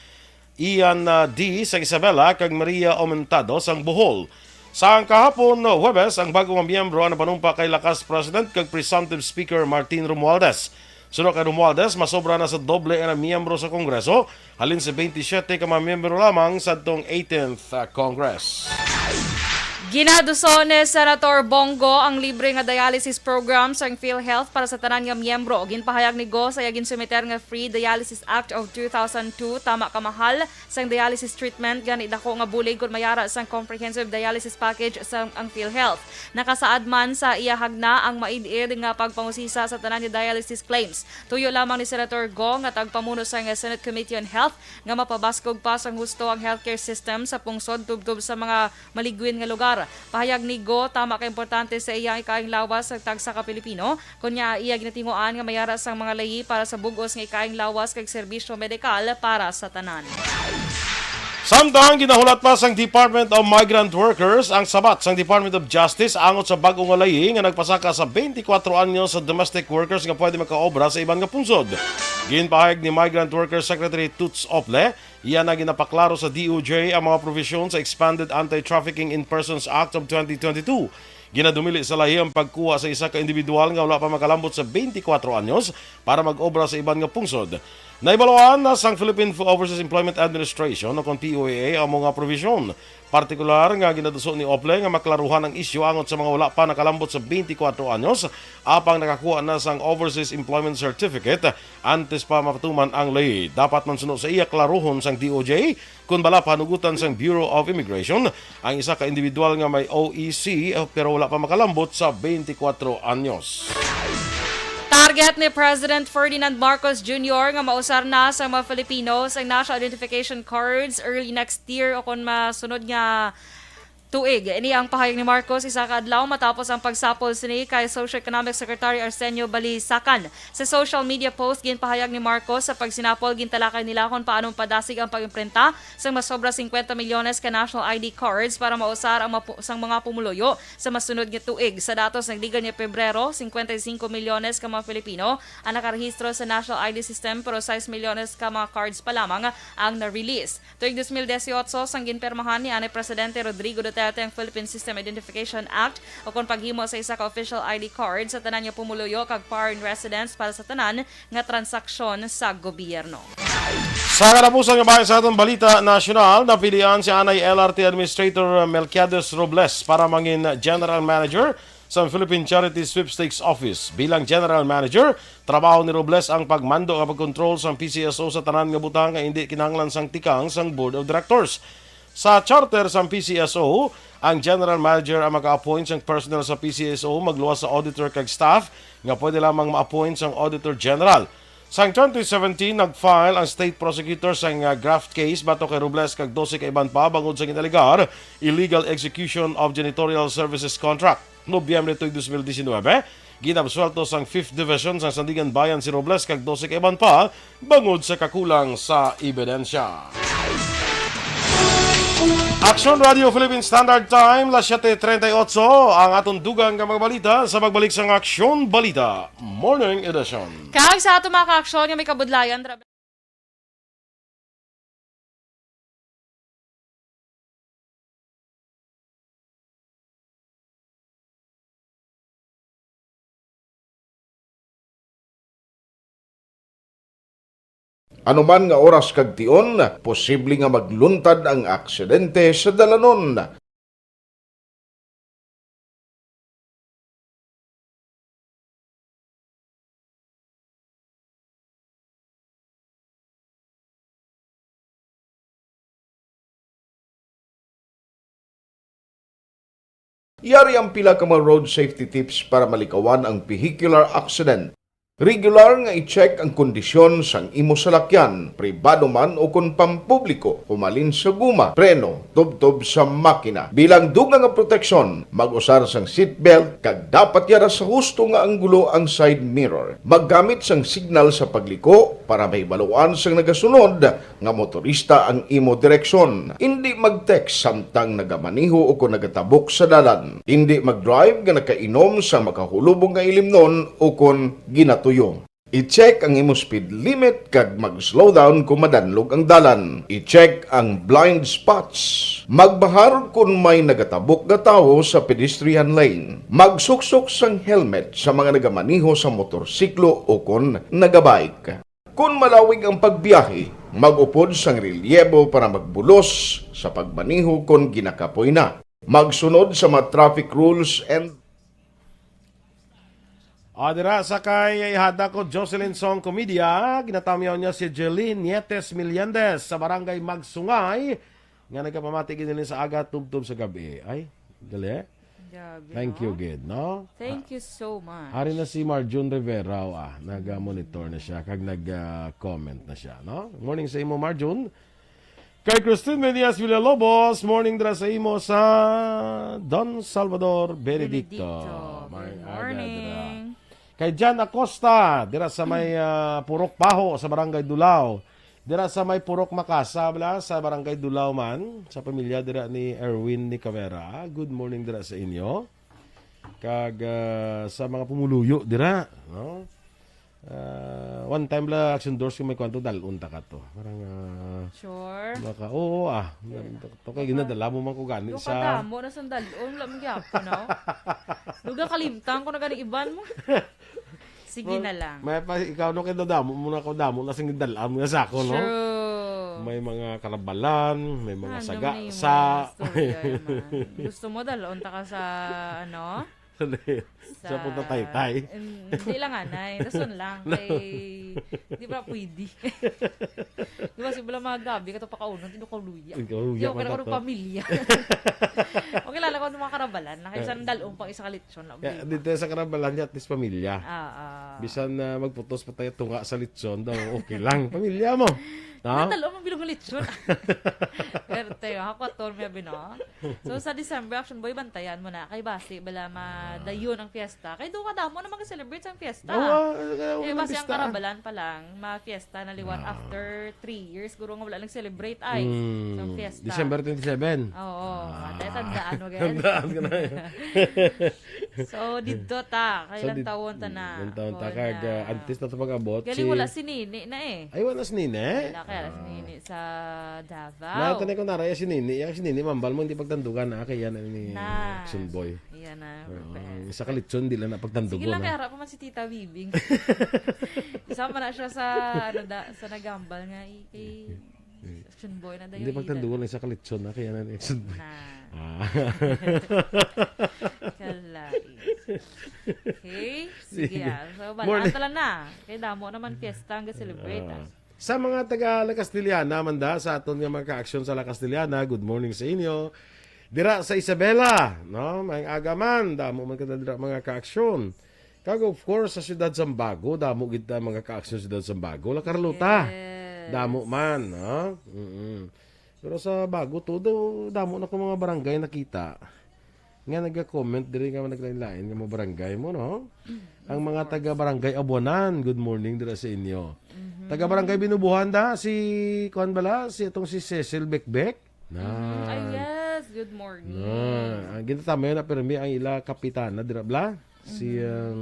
Ian, ah, Dee sang Isabela, kag Maria Aumentado sang Bohol. Sang kahapon, Huwebes, ang bag-o nga miyembro ang napanumpa kay Lakas President kag Presumptive Speaker Martin Romualdez. Suno kay Romualdez, masobra na sa doble ang miyembro sa Kongreso, halin sa twenty-seven ka mga miyembro lamang sadtong eighteenth, ah, Congress. Ginaduso ni Senator Bong Go ang libre nga dialysis program sang PhilHealth para sa tanan nga miyembro. Ginpahayag ni Go sa iya ginsumiter nga Free Dialysis Act of two thousand two, tama ka mahal sang dialysis treatment, gani dako nga bulig kon may ara sang comprehensive dialysis package sang ang PhilHealth. Nakasaad man sa iya hagna ang maid-id nga pagpangusisa sa tanan nga dialysis claims. Tuyo lamang ni Senator Go nga tagpamuno sang Senate Committee on Health nga mapabaskog pa sang husto ang healthcare system sa pungsod tubtob sa mga maligwin nga lugar. Pahayag ni Go, tama ka importante sa iya ang ikaayong lawas sa tagsa ka Pilipino. Kunya, iya ginatinguan nga mayara sang mga layi para sa bug-os nga ikaayong lawas kag serbisyo medikal para sa tanan. Samtang ginahulat pa sang Department of Migrant Workers ang sabat sang Department of Justice angot sa bag-o nga layi nga nagpasaka sa twenty-four anyos sa domestic workers nga pwede makaobra sa iban nga pungsod. Ginpahayag ni Migrant Workers Secretary Toots Ople, iya na ginapaklaro sa D O J ang mga provision sa Expanded Anti-Trafficking in Persons Act of twenty twenty-two. Ginadumili sa lahi ang pagkuha sa isa ka individual nga wala pa makalambot sa twenty-four anyos para mag-obra sa iban nga pungsod. Nahibaluan na sang Philippine Overseas Employment Administration o kon P O E A ang mga provision. Partikular nga ginaduso ni Ople nga maklaruhan ang isyu angot sa mga wala pa nakalambot sa twenty-four anyos apang nakakuha na sang Overseas Employment Certificate antes pa mapatuman ang lahi. Dapat man suno sa iya klaruhon sang D O J kon bala pahanugutan sang Bureau of Immigration ang isa ka individual nga may O E C pero wala pa makalambot sa twenty-four anyos. Target ni President Ferdinand Marcos Junior nga mausar na sa mga Filipino sa national identification cards early next year o kon masunod nga tuig. Ini ang pahayag ni Marcos isa ka adlaw matapos ang pagsapol sini kay Socioeconomic Secretary Arsenio Balisacan. Sa social media post, ginpahayag ni Marcos sa pagsinapol, gintalakay nila kung paano padasig ang pag-imprinta sang mas sobra cincuenta milyones ka national I D cards para mausar ang mapu-, sang mga pumuluyo sa masunod nga tuig. Sa datos, nagligad nga Pebrero, cincuenta y cinco milyones ka mga Filipino ang nakarehistro sa national I D system, pero sais milyones ka mga cards pa lamang ang na-release. Tuig dos mil dieciocho, sang ginpirmahan ni anay Presidente Rodrigo Duterte ang Philippine System Identification Act, o kon paghimo sa isa ka official I D card sa tanan nga pumuluyo kag foreign residents para sa tanan nga transaksyon sa gobyerno. Sa katapusan nga bahin sa aton balita nasyonal, napilian si anay L R T Administrator Melquiades Robles para mangin General Manager sa Philippine Charity Sweepstakes Office. Bilang General Manager, trabaho ni Robles ang pagmando nga pagkontrol sang P C S O sa tanan nga butang nga indi kinahanglan sang tikang sang Board of Directors. Sa charter sang P C S O, ang General Manager ang maka-appoint sang personnel sa P C S O, magluwas sa auditor kag staff nga pwede lamang ma-appoint sang Auditor General. Sang twenty seventeen, nag-file ang state prosecutor sang, ah, graft case batok kay Robles kag dose ka iban pa bangod sa ginalegar illegal execution of janitorial services contract. Nobyembre tuig dos mil diecinuebe, ginabsuelto sang Fifth Division sang Sandiganbayan si Robles kag dose ka iban pa bangod sa kakulang sa ebidensya. Aksyon Radio Philippine Standard Time, las siete treinta y ocho, ang aton dugang nga mga balita. Sa pagbalik sang Aksyon Balita Morning Edition. Kag sa ato mga kaaksyon nga may kabudlayan, tra- Ano man nga oras kag tion, posible nga magluntad ang aksidente sa dalanon. Yari ang pila ka mga road safety tips para malikawan ang vehicular accident. Regular nga i-check ang kondisyon sang imo salakyan, pribado man o kon pampubliko, humalin sa guma, preno, tubtob sa makina. Bilang dugang nga proteksyon, mag-usar sang seatbelt kag dapat yara sa husto nga anggulo ang side mirror. Maggamit sang signal sa pagliko para mahibaluan sang nagasunod nga motorista ang imo direksyon. Indi mag-text samtang nagamaneho o kon nagatabok sa dalan. Indi mag-drive nga nakainom sa makahulubong nga ilimnon o kon ginatuyo. I-check ang imo speed limit kag mag-slow down kon madanlog ang dalan. I-check ang blind spots. Magbahar kon may nagatabok nga tawo sa pedestrian lane. Magsuksok sang helmet sa mga nagamaneho sa motorsiklo o kon nagabike. Kon malawig ang pagbiyahe, mag-upod sang relyebo para magbulos sa pagmaneho kon ginakapoy na. Magsunod sa mga traffic rules and Ah, dira sa kay ihada ko Jocelyn Song Comedia, ginatamyaw niya si Jeline Nietes Meliendez sa Barangay Magsungay, nga nagapamati ginilin sa aga tubtob sa gabi. Ay, gali. Grabe, Thank you, no? Gid, no? Thank Ah, you so much. Hari na si Marjun Rivera, ah, nag-monitor na siya, kag nag-comment na siya, no? Morning sa imo, Marjun. Kay Christine Medias Villalobos, morning dira sa imo sa Don Salvador Benedicto. Benedicto. Good morning. Kay Jan Acosta, dira sa may, ah, Purok Paho, sa Barangay Dulao. Dira sa may Purok Makasa, bala, sa Barangay Dulao man, sa pamilya dira ni Erwin Nicavera. Good morning dira sa inyo. Kag, ah, sa mga pumuluyo dira, no? Ah, one time la, Action Doors, kung may kwanto, dalon ta ka to. Parang, ah, Sure. Maka, oo, ah. Yeah. To, to kay ginadala mo man ko gani Yung sa kadamo na sandalon, wala man gyapon, no? Duga kalimtan ko na gani iban mo. Sige Well, na lang. May pa, ikaw, no, kay dadamo mo na ko, damo na sing dala mo na sa ako, no? True. May mga karabalan, may mga Ano saga, na yung sa mga istorya, man? Gusto mo, dalon ta ka sa, ano? Sa, sa punta taytay. Em, hindi lang, anay. Dason lang. Kay, di ba pwede? Di ba, si Bula mga gabi, kato pa kaunon, tino ko luya. Ikaw, luya Di, okay man lang ka kung to. Pamilya. Okay lang, lang kung mga karabalan. Nakaisan Eh. Dalong pang isa ka lechon. Lang, Kaya, di ba? Dito sa karabalan niya, at least pamilya. Ah, ah. Bisan na magputos pa tayo tunga sa lechon, daw okay lang. Pamilya mo. No? Nadalo mo bilog ng lechon. Pero tayo, ako at Tor, may abino. So, sa December, Action Boy, bantayan mo na. Kay basi, bala madayon ang fiesta. Kay doon ka damo na mag-celebrate sa fiesta. Oo, ah, ah, Kay unang basi ang pista. Karabalan pa lang, ma-fiesta na liwat Ah. after three years. Guro nga wala nag-celebrate ay Mm, sa fiesta. December twenty-seven. Oo, Ah. ah, tayo tandaan mo, guys. Tandaan ko na. So, dito ta. Kay So, ilang di-, taon ta na. ilang taon ta Kuwan kag, na. Ah, antes na to pag-abot, Galing si wala si Nini na eh. Ay, wala si Nini? Wala kaya si Ah. Nini sa Davao. Nata na ko naraya si Nini. Yang si Nini, mambal mo, hindi pagtandugan na. Kaya yan ni Na. Action Boy. Yan na, Oo, prepare. Isa ka lechon, di lang na pagtandugon, Sige lang, ha? Kaya harap pa man si Tita Bibing. Isama na siya sa, ano da, sa nagambal nga, i-, i-, Action Boy na dayon. Hindi pagtandugon, isa ka lechon na, kaya na ni Action Boy. Na. Ah. Kalait. Okay? Sige, Sige. Ah. So, Morning. Bala, na. Kay damo naman fiesta ang ga-celebrate, Ah. ah. Sa mga taga La Castellana, man da, sa aton nga mga ka-aksyon sa La Castellana, good morning sa inyo. Dira sa Isabela, no? May aga man, damo man ka dira mga ka-aksyon. Kag of course, sa siyudad Zambago, damo gid ta mga ka-aksyon sa siyudad Zambago. La Carlota, Yes. damo man, no? Mm-mm. Pero sa Bago, todo, damo na ko mga barangay nakita nga naga-comment diri nga naglain-lain nga mga barangay mo, no? Mm, Ang of mga course. Taga Barangay Abuanan, good morning dira sa inyo. Mhm. Taga Barangay Binubuhan da, si, kuwan bala, si itong si Cecil Bekbek. Na. Mhm. Ay, yes, good morning. Na. Ang ginatama yun na pirmi ang ila kapitana, dira bala? Si, Mhm. ang,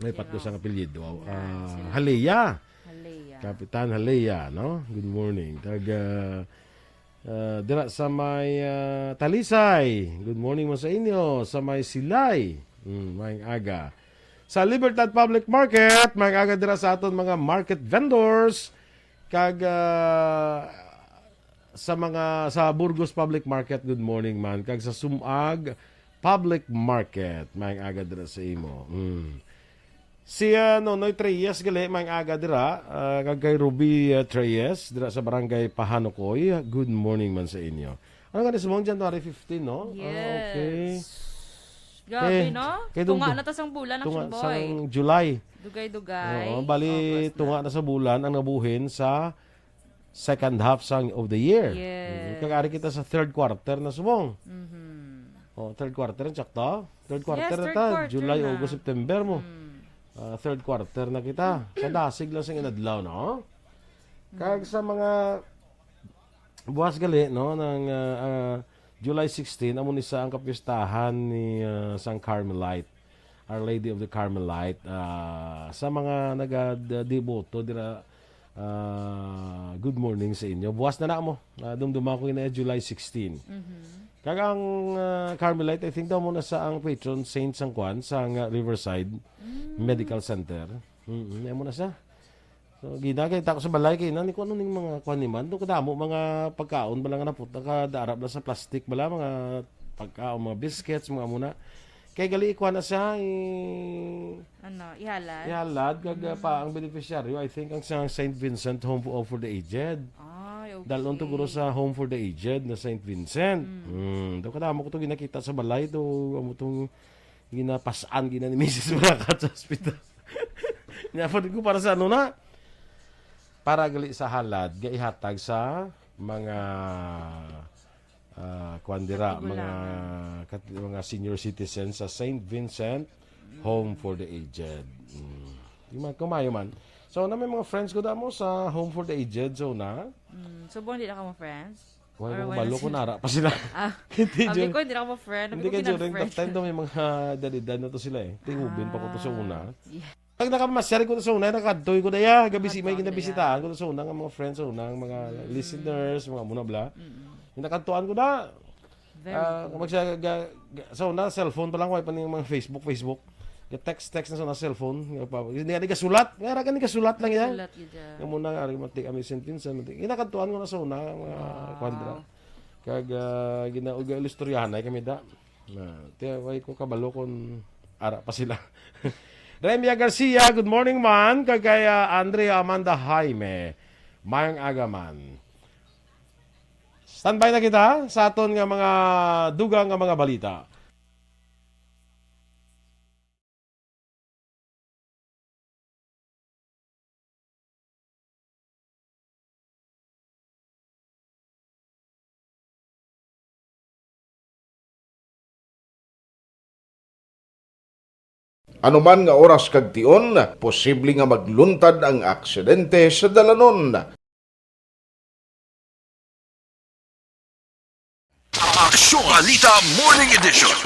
may Sino? patlo sang apelyido. Yan, Ah, sino? Halea. Halea. Kapitan Halea, no? Good morning. Taga, ah, dira sa may, ah, Talisay. Good morning mo sa inyo. Sa may Silay. Mm, maayong aga. Sa Libertad Public Market, maayong aga dira sa aton mga market vendors. Kag, ah, sa mga, sa Burgos Public Market, good morning man. Kag sa Sumag Public Market, maayong aga dira sa imo. Mm. Si, ah, Nonoy Treyes gali, maayong aga dira, ah, kag kay Ruby, ah, Treyes, dira sa Barangay Pahanukoy. Good morning man sa inyo. Ano nga ni, Simon? January fifteen, no? Ah, okay. Yes. Grabe, Eh, no? kay Tunga Dunggo. Na ta sang bulan, Tunga Action Boy. Sang July. Dugay-dugay. Oo, bali, August na. Tunga na sa bulan ang nabuhin sa second half sang, of the year. Yes. Mhm. Kag ari kita sa third quarter na, Subong. Mhm. Oh, third quarter, sakto? Third quarter Yes, na third ta. Quarter July, na. August, September mo. Mm. Ah, third quarter na kita. Kadasig lang sa inadlaw, no? Kag Mm. sa mga buwas gali, no, ng, ah, ah, July sixteen, amo ni sa ang kapistahan ni, ah, sang Carmelite. Our Lady of the Carmelite, ah, sa mga nagadeboto dira, ah, good morning sa inyo. Buwas na na mo. Ah, dumduma ko yun na July sixteen. Mhm. Kag ang, ah, Carmelite, I think daw mo na sa ang patron saint sang kwan, sang, ah, Riverside Mm. Medical Center. Mm, amo na sa. So, ginagay ta ko sa balay kay nani ko ano ning mga kwan ni man. Do kadamo mga pagkaon bala nga naput-, nakadarap na sa plastic bala, mga pagkaon, mga biscuits, mga muna. Kay gali ikuha na siya, i- Ano, ihalad? Ihalad, kag, Mm. pa ang beneficiaryo, I think, ang sa Saint Vincent Home for, for the Aged. Ay, okay. Dalon to guro sa Home for the Aged na Saint Vincent. Mm. Mm. Do kadamo ko to ginakita sa balay to, amo tong ginapasan, gina ni misis Marakat sa hospital. Nya pa ko para sa ano na? Para gali sa halad, gaihatag sa mga, ah, kwan dira, mga Katigulangan. kat-, mga senior citizens sa Saint Vincent Home for the Aged. Mm. Yung mga kumayo man. So, na may mga friends ko damo sa Home for the Aged, so na. Mm, so, bon, di na ka mo friends? Wala Or ko wala balo sila? Kung nara pa sila. Ah, Hindi, sabi Jun. Ko, hindi na ka mo friend. Sabi Hindi ko, ka, Jun, Jun, ang friend. Time daw may mga edad-edad na to sila eh. Tingubin pa ko to sa una. Ah, yeah. Pag nakamasyari ko to sa una, nakadtoy ko na ya. Gabi si may Nakadtoy ko na ya. Ginabisitaan ko to sa una, nga mga friends sa una, nga mga Mm. Listeners, mga muna bla. Mm. Yung nakadtuan ko na, Very ah, good. Mag siya, ga-, ga-, sa una, cellphone pa lang, wala pa ning mga Facebook, Facebook. Ga-text, text na sa una, cellphone. Nga pa, hindi nga nagasulat. Nga ra ka nagasulat lang yan. Sulat yun dyan. Nga muna nga, ari, mati kami sentence, mati. Ginakadtuan ko na sa una, mga Wow. kwan dira. Kag, ah, gina-, uga-, ilistoryahan na kami da. Na, tiya, wala ko kabalo kung ara pa sila. Remia Garcia, good morning man. Kag kay, ah, Andrea Amanda Jaime, mayang aga man. Standby na kita sa aton nga mga dugang nga mga balita. Anuman nga oras kag tion, posible nga magluntad ang aksidente sa dalanon. Aksyon Balita Morning Edition.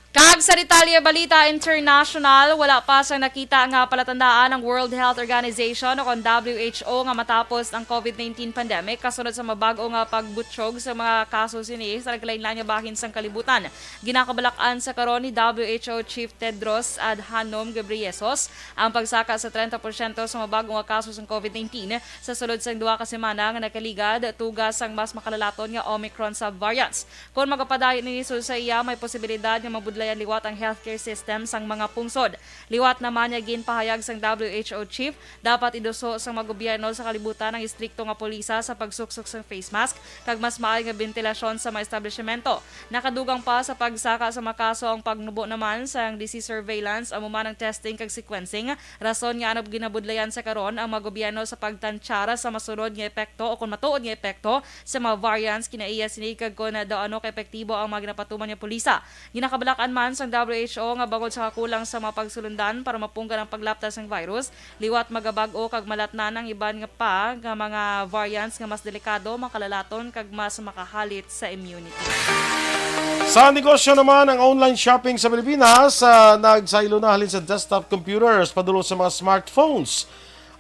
Kag sa detalye balita international, wala pa sang nakita nga palatandaan ang World Health Organization o kon W H O nga matapos ang COVID nineteen pandemic kasunod sa mabag-o nga pagbutyog sa mga kaso sini sa nagkalain-lain nga bahin sang kalibutan. Ginakabalak-an sa karon ni W H O Chief Tedros Adhanom Ghebreyesus ang pagsaka sa treinta porsyento sa mabag-o nga kaso sang COVID nineteen sa sulod sang duha ka semana nga nakaligad, tuga sang mas makalalaton nga Omicron subvariants. Kon magapadayon ini sulod sa iya, may posibilidad nga mabudlayan liwat ang healthcare system sang mga pungsod. Liwat naman nga ginpahayag sang W H O chief, dapat iduso sang mga gobyerno sa kalibutan ang istrikto nga polisa sa pagsuksok sang face mask kag mas maayo nga bentilasyon sa mga establishmento. Nakadugang pa sa pagsaka sa mga kaso ang pagnubo naman sang disease surveillance, amo man ang testing kag sequencing, rason nga ano ginabudlayan sa karon ang mga gobyerno sa pagtantyara sa masunod nga epekto o kon matuod nga epekto sa mga variants kinaiya sini kag kon daw ano ka epektibo ang mga ginapatuman nga polisa. Ginakabalak-an man sang W H O nga bangod sa kakulang sa mga pagsulundan para mapunggan ang paglapta sang virus, liwat magabag-o kag malatnan ang iban nga pa nga mga variants nga mas delikado, makalalaton kag mas makahalit sa immunity. Sa negosyo naman, ang online shopping sa Pilipinas, ah, nagsaylo na halin sa desktop computers padulong sa mga smartphones.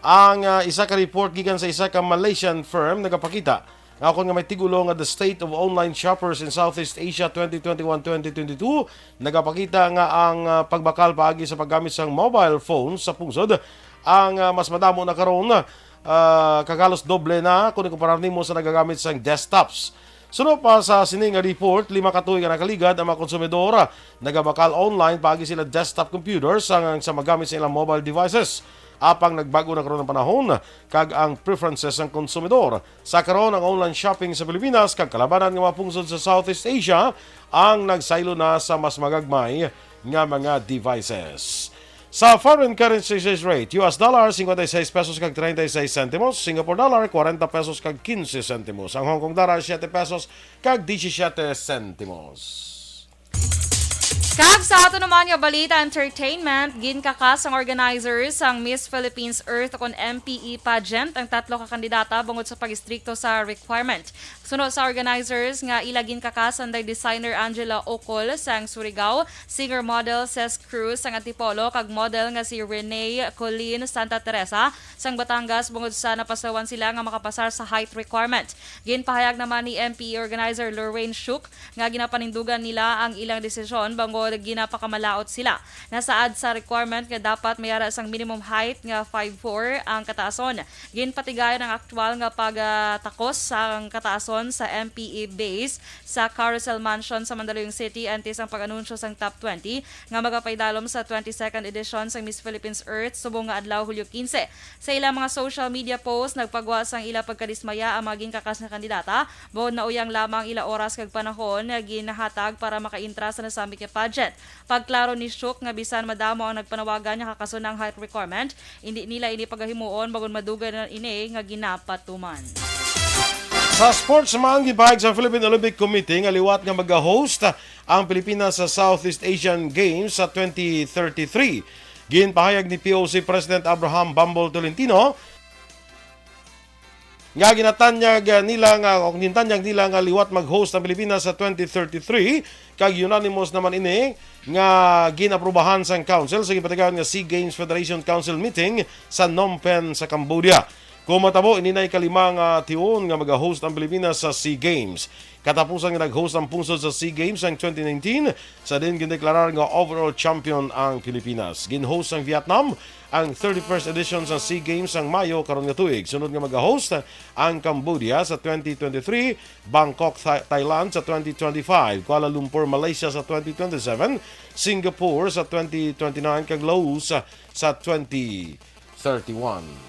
Ang, ah, isa ka report gikan sa isa ka Malaysian firm nagapakita nga kon nga may tigulo nga The State of Online Shoppers in Southeast Asia twenty twenty-one, twenty twenty-two, nagapakita nga ang, ah, pagbakal paagi sa paggamit sang mobile phone sa pungsod ang, ah, mas madamo na karon, ah, kag halos doble na kung ikumparar nimo sa nagagamit sang desktops. Suno pa sa sini nga report, lima ka tuig nga nakaligad ang mga konsumidor nagabakal online paagi sila desktop computers sang, sa magamit sa ilang mobile devices. Apang nagbag-o na karon ang panahon kag ang preferences sang konsumidor. Sa karon, ang online shopping sa Pilipinas kag kalabanan nga mga pungsod sa Southeast Asia ang nagsaylo na sa mas magagmay nga mga devices. Sa foreign currency exchange rate, U S dollar, cincuenta y seis pesos kag treinta y seis centimos, Singapore dollar, cuarenta pesos kag quince centimos, ang Hong Kong dollar, siete pesos kag diecisiete centimos. Kag sa ato naman nga balita, entertainment, ginkakas sang organizers sang Miss Philippines Earth kon M P E pageant ang tatlo ka kandidata bangod sa pag-istrikto sa requirement. Suno sa organizers nga ila ginkakas anday designer Angela Ocol sang Surigao, singer model Ces Cruz sang Antipolo, kag model nga si Renee Colleen Santa Teresa sang Batangas bangod sa napasawan sila nga makapasar sa height requirement. Ginpahayag naman ni M P E organizer Lorraine Shuke nga ginapanindugan nila ang ilang desisyon bangod ginapakamalaut sila. Nasaad sa requirement nga dapat may ara sang minimum height nga five four ang kataason. Ginpatigayon ang aktual nga pagtakos sang kataason sa M P E base sa Carousel Mansion sa Mandaluyong City antes ang pag-anunsyo sang top twenty nga magapaidalom sa twenty-second edition sang Miss Philippines Earth subong nga adlaw, Hulyo quince. Sa ilang mga social media post, nagpagwa sang ila pagkadismaya ang mga ginkakas nga kandidata, bangod nauyang lamang ila oras kag panahon nga ginahatag para makaintra sa nasambit nga pageant. budget. Pagklaro ni Shuck nga bisan madamo ang nagpanawagan nga kakasunang height requirement, hindi nila ini pagahimuon bangod madugay na ini nga ginapatuman. Sa sports man, gipahayag sa Philippine Olympic Committee nga liwat nga mag-host ang Pilipinas sa Southeast Asian Games sa twenty thirty-three. Ginpahayag ni P O C President Abraham Bumble Tolentino nga ginatanyag nila nga, o gintanyag nila nga liwat mag-host ang Pilipinas sa twenty thirty-three, kag unanimous naman ini nga gin-aprubahan sang Council sa ginpatigayon nga SEA Games Federation Council meeting sa Phnom Penh sa Cambodia. Kung matabo, ini na ikalima nga tion nga mag-host ang Pilipinas sa SEA Games. Katapusan nga nag-host ang pungsod sa SEA Games ang twenty nineteen, sa din gindeklarar nga overall champion ang Pilipinas. Gin-host sang Vietnam ang thirty-first edition sa SEA Games sang Mayo karon nga tuig. Sunod nga mag-host ang Cambodia sa twenty twenty-three, Bangkok, Tha-, Thailand sa twenty twenty-five, Kuala Lumpur, Malaysia sa twenty twenty-seven, Singapore sa twenty twenty-nine, kag Laos sa twenty thirty-one.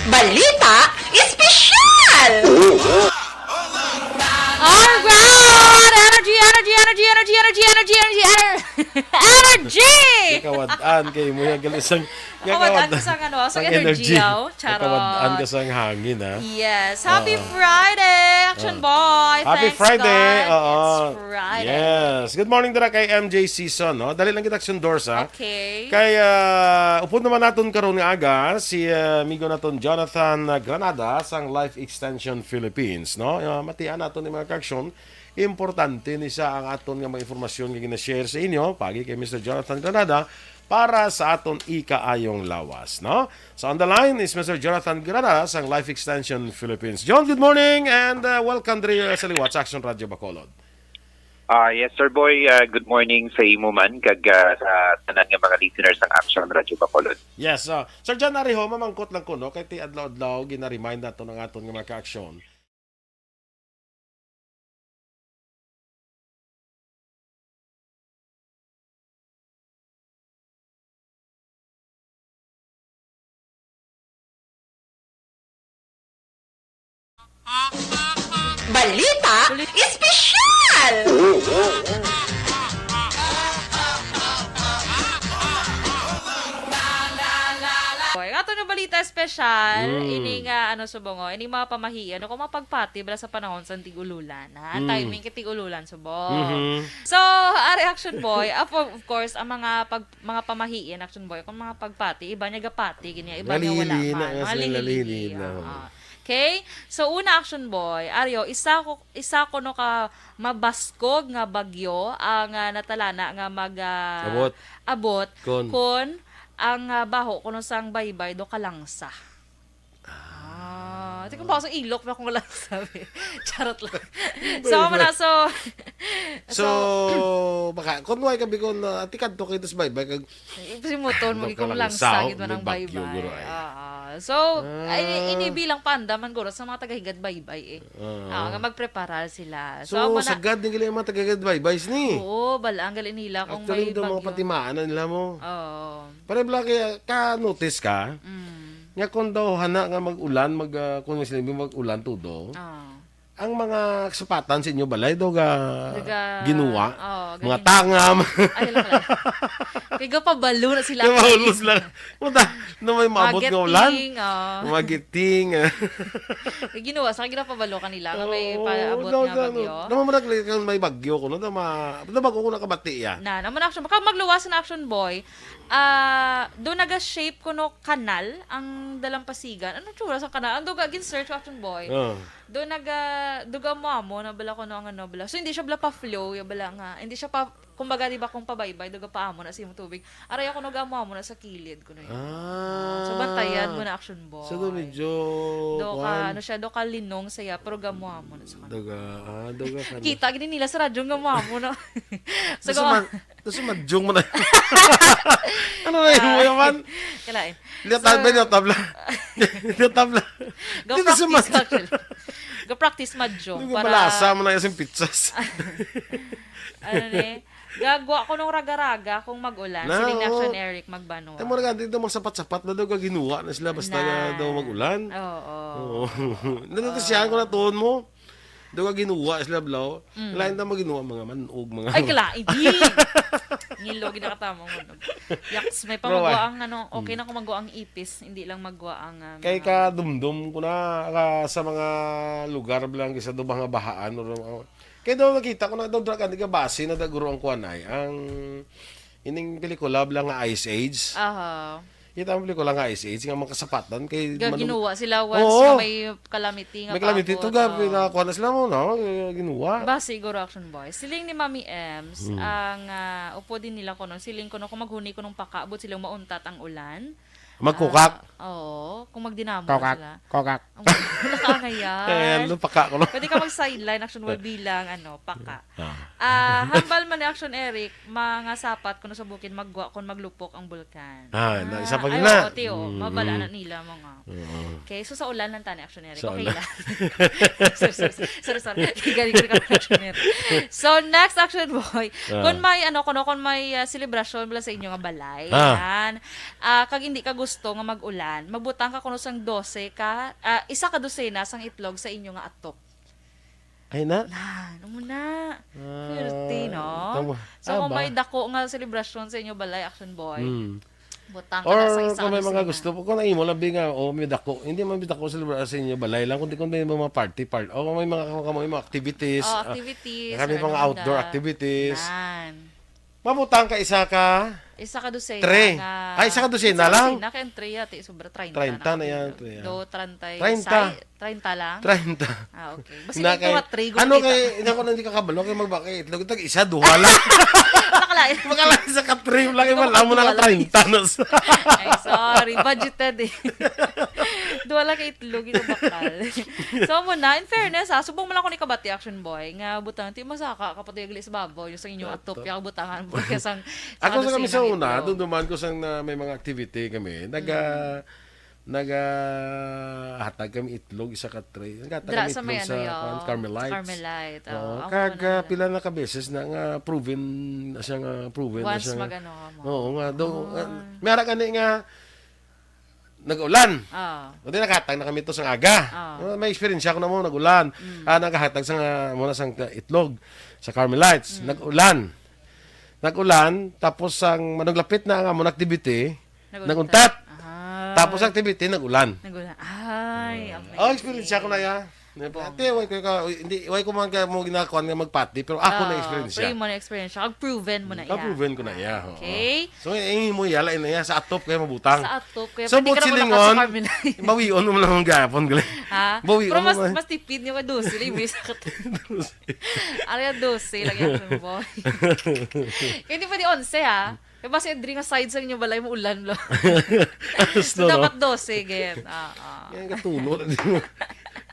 Balita Espesyal! Alright! Energy, energy, energy, energy, energy, energy, energy, ener-, energy! Nakawad-an kay mo yung galing sang, Nakawad-an ka sang ano, sang energy, energy, aw. Charot. Nakawad-an ka sang hangin, ha? Yes. Happy Oo. Friday, Action Oo. Boy. Happy Thanks, Friday. God. Oo. It's Friday. Yes. Good morning dira kay M J Season, no? Dali lang kita, Action Dorsa. Okay. Kay, ah, upod naman naton karon nga aga si, ah, amigo naton Jonathan Granada sang Life Extension Philippines, no? Ah, matian naton ni mga ka-action, importante ni sa ang aton nga mga informasyon nga gina-share sa inyo pagi kay Mister Jonathan Granada para sa aton ikaayong lawas, no? So on the line is Mister Jonathan Granada sang Life Extension Philippines. John, good morning and, uh, welcome diri sa liwat sa Action Radio Bacolod. Ah, yes, Sir Boy. Ah, good morning sa imo man kag, ah, sa tanan nga mga listeners sang Action Radio Bacolod. Yes, ah, Sir John, ari ho, mamangkot lang ko, no, kay ti adlaw-adlaw gina-remind naton ang aton nga mga ka-action. Balita Espesyal! Oy, ang ato nga balita espesyal, Mm. ini nga, ano, subong, oh, ini mga pamahiin, ano, kung mapagpati bala sa panahon sa tig-ululan, ha? Mm. Timing kay tig-ululan, subong. Mhm. So, ari, Action Boy, of, of course, ang mga pag-, mga pamahiin, Action Boy, kung mga pagpati, iba niya gapati, gini, iba niya wala Nalilina man. nga Mga sila, lihilih, nalilina, oo. oo. Okay? So, una, Action Boy, ari, oh, isa ko, isa ko, no, ka mabaskog nga bagyo ang, ah, natalana nga mag, ah, Abot. abot Kon. kon ang, ah, baho kuno sang baybay do kalangsa. Ah, di ko ba sa ilok ba kung langsa, be? Charot lang. So, Baybay. amo na, so, So, so, baka, kung way ka, bikon, ah, tikadto kayo, tas baybay, kag Ay, simuton mo, Ano ka ikong lang langsa, sao? Gid man May ang bagyo, baybay. guro, ay. Ah, ah. So, Ah. ay, ini bilang panda man, guro, sa mga taga-Higad Baybay, eh. Ah. Ah, nga magpreparar sila. So, So, amo na. sagad ni gali ang mga taga-Higad Baybay, ni. Oo, bala, ang gali nila kung Actually, may daw mga bagyo. patimaan na nila mo. Oo. Pare, bala, kaya ka-notice ka Mm. nga kung daw hana nga mag-ulan, mag, ah, kung sila mag-ulan, todo, Ah. ang mga sapatan sa inyo balay, daw ga Daga, ginuwa. Oo, Mga galing. tangam. Ay, lang, lang. Kay gapabalo na sila. Kaya mahulos lang. Puta, na may maabot nga ulan. Magiting, oh. Magiting. Kay ginuwa, sa ginapabalo kanila nga may Oo, paabot daw, nga daw, bagyo. Daw, marag lang kang may bagyo ko, no? Daw, ma-, daw, bago ko nakabati, ya. Na, naman action. Baka magluwas na, Action Boy. Ah, do naga-shape kuno kanal ang dalampasigan. Ano tsura sa kanal? Ang duga, gin-search ko, Action Boy. Ah. Do naga, do gamo-amo na bala kuno ang ano bala. So, hindi siya bala pa-flow, ya bala nga. Hindi siya pa, kumbaga, di ba, kung pabaybay, do gapaamo na sa imong tubig. Aray ako, no, gamo-amo na sa kilid kuno yun. Ah. So, bantayan mo na, Action Boy. So, do medyo, Do ka, kuwan. ano siya, do ka linong saya, pero gamo-amo na sa kanal. Daga, ah, daga ka na. Kita, gini nila sa radyo, gamo-amo na. So, Gusto gamo- man, Tapos madyong mo na. Ano na yun mo Ah, yaman? kalain. Liyatab-, So, liyatab lang. Liyatab lang. Go Dito sa practice mad- ka, actually. Go practice madyong Yung para malasa mo na yung pizzas. Ano ni? Gagwa ko nung raga-raga kung mag-ulan. Na, Siling ni oo. Action Eric Magbanua. Ay, mo raga, dito mga sapat-sapat na daw ka ginuha na sila basta Na. na daw mag-ulan. Oo. Oo. Nandito siya, kung natuon mo. Daw nga ginuwa sila, blaw. Mm. Lain na maginuwa, mga manog, mga Ay, kalain. Di. Ngilo, ginakatama mo. Yaks, may Pero pamagwa why? Ang ano, okay Mm. na kung magwa ang ipis, hindi lang magwa ang, ah, Kay mga kadumdum ko na, ka, sa mga lugar lang sa duba nga bahaan, or, or, kay daw nakita ko na daw, dra-, ka, di ka base na daguro ang kuwan ay, ang ining pelikula lang nga Ice Age. Aha. Kita ang pelikula nga Ice Age, nga mga kasapatan kay Ga-, manu- ginuwa sila once Oo. Nga may calamity nga May calamity paabot, to, gabi, oo. Nakakuha na sila mo, no? Ginuwa. Ba, siguro, Action Boy. Siling ni Mami Ems, Hmm. ang, ah, upod din nila kuno, siling kuno kung maghuni kuno pakaabot sila mauntat ang ulan. Magkukak? Ah, oo, kung magdinamo Kokak. Sila. Kokak. Ang wala ka ngayon. Ayan, lupaka ko, no? Pwede ka mag-sideline, Action Boy, bilang, ano, paka. Ah. Ah, hambal man ni Action Eric, mga sapat kuno sa bukid magwa kon maglupok ang bulkan. Ah, na, isa pa Ah, gina. Ay, oo, tiyo, Mm, mabala mm. Na nila mga. Oo. Okay, so sa ulan lang tani, Action Eric. Sa Okay ulan. Lang. Sorry, sorry, sorry, sorry, sorry. Galing ko ka, Action Eric. So, next, Action Boy. Ah. Kung may, ano, kuno, kung may, ah, selebrasyon bala sa inyo nga balay, Ah. Yan. Ah, kag hindi ka gusto nga mag-ulan, magbutang ka kuno sang dose ka, ah, isa ka dosena sang itlog sa inyo nga atop. Ay na? Na, ano mo na? Ah, Swerte, no? tama. So, Ah, kung ba? May dako nga selebrasyon sa inyo balay, Action Boy, Hmm. butang ka Or na sa isa kung may ka mga dosena. Gusto po, kung naimo lang, bi nga, oh, may dako. Hindi man may dako selebrasyon sa inyo balay lang, kundi kung may mga party, part, o kung may mga, kung may mga activities, Oh, ah, activities, kami or mga ano outdoor na. Activities. Nan. Mabutang ka isa ka Isa ka dosena Three. Nga, Ay, isa ka dosena isa ka lang? Dosena, kaya ang three, ate, sobra treinta Treinta na na yan, yan. Three, ah. Do, treinta y seis, Treinta. Treinta lang? Treinta. Ah, okay. Basta Na hindi ko kay, nga three, ano gumita kay, ka. Hindi ko na hindi kakabalo, kay magbakay itlog. Tag isa, duha lang. Makalain. Makalain sa ka-three lang, Hindi ko wala mo na makadwala. Ka-treinta na sa. Ay, sorry. Budgeted eh. Duha lang ka itlog, ito bakal. So, mo na, in fairness, ha, subong mo lang ako ni kabati, Action Boy, nga butang, ti masaka, kapatid, gali sa babaw, yung sa inyo, Ato. Atop, yung butangan mo, kaya sang, Ako sa kami sa una, doon duman ko sang na may mga activity kami. Naga, Mm. Nagahatag kami itlog, isa ka tray. Naghatag Dra kami sa may itlog ano sa, yun? Kuwan, Carmelites. Carmelite, oo. Oo, Ako kag, na ah, lang. Pila na ka beses na nga proven na siya nga proven na Once siya nga mag-ano ka mo. Oo nga, do, Oo. Ah, may ara gani nga nag-ulan. Oo. Kundi naghatag na kami to sa aga. Oo. Ah, may experience ako na mo, nag-ulan. Mm. Ah, naghatag sa nga, muna sang itlog sa Carmelites. Mm. Nag-ulan. Nag-ulan, tapos ang manuglapit na ang amon activity, Naguntat. Naguntat. Ah. Tapos activity, nag-ulan. Nag-ulan. Ay, amazing. Oh, experience ko na ya. Bongga. Ate, way ko ka, hindi, way ko man ka mo ginakuan nga magpati, pero ako na Ah, experience pero siya. Mo na experience siya. Kag proven mo na Mm, iya. Proven ko na iya, oo. Okay. So, eh, mo yala na iya sa atop kaya mabutang. Sa atop kaya So, pwede ka but naman silingon, naka sa Carmelite. Bawion mo lang ang gapon, gali. Ha? Bawion Pero mo mas, lang. Mas tipid niyo ka dosi, may sa kat-, Dosi. Area dosi, lagi ang boy. Hindi pwede onse, ha? Kaya ba si Adri nga side sa inyo balay mo ulan lo? Gusto, So, no? Dapat dose, gid. Ah, ah. Kaya katulo na din mo.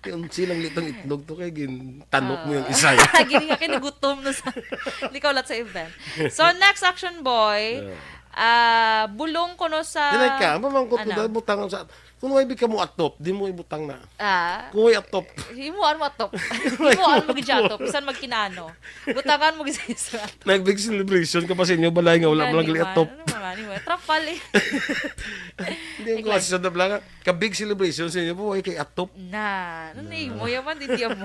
Yung silang litong itlog to, kaya gin-, tanok mo yung Ah. Isa. Gini nga, kaya nagutom na sa, hindi ka ulat sa event. So, next action, boy, Yeah. ah, bulong ko no sa Dili ka, mamang ko Ano? Tuda, butang sa, kung way bi ka mo atop, di mo ibutang na. Ah. Kung way atop. Himuan mo atop. Himuan mo gid siya atop. Bisan magkinano. Butangan mo gid sa isa. Nag-big celebration ka pa sa inyo, balay nga wala mo lang Nani gali man. Atop. Ano man, anyway. Trapal eh. Hindi ko Iklan. Kasi sa dabla nga, ka-big celebration sa inyo po, ay kay atop. Na, ano Na. Ni mo, yaman, di, di mo.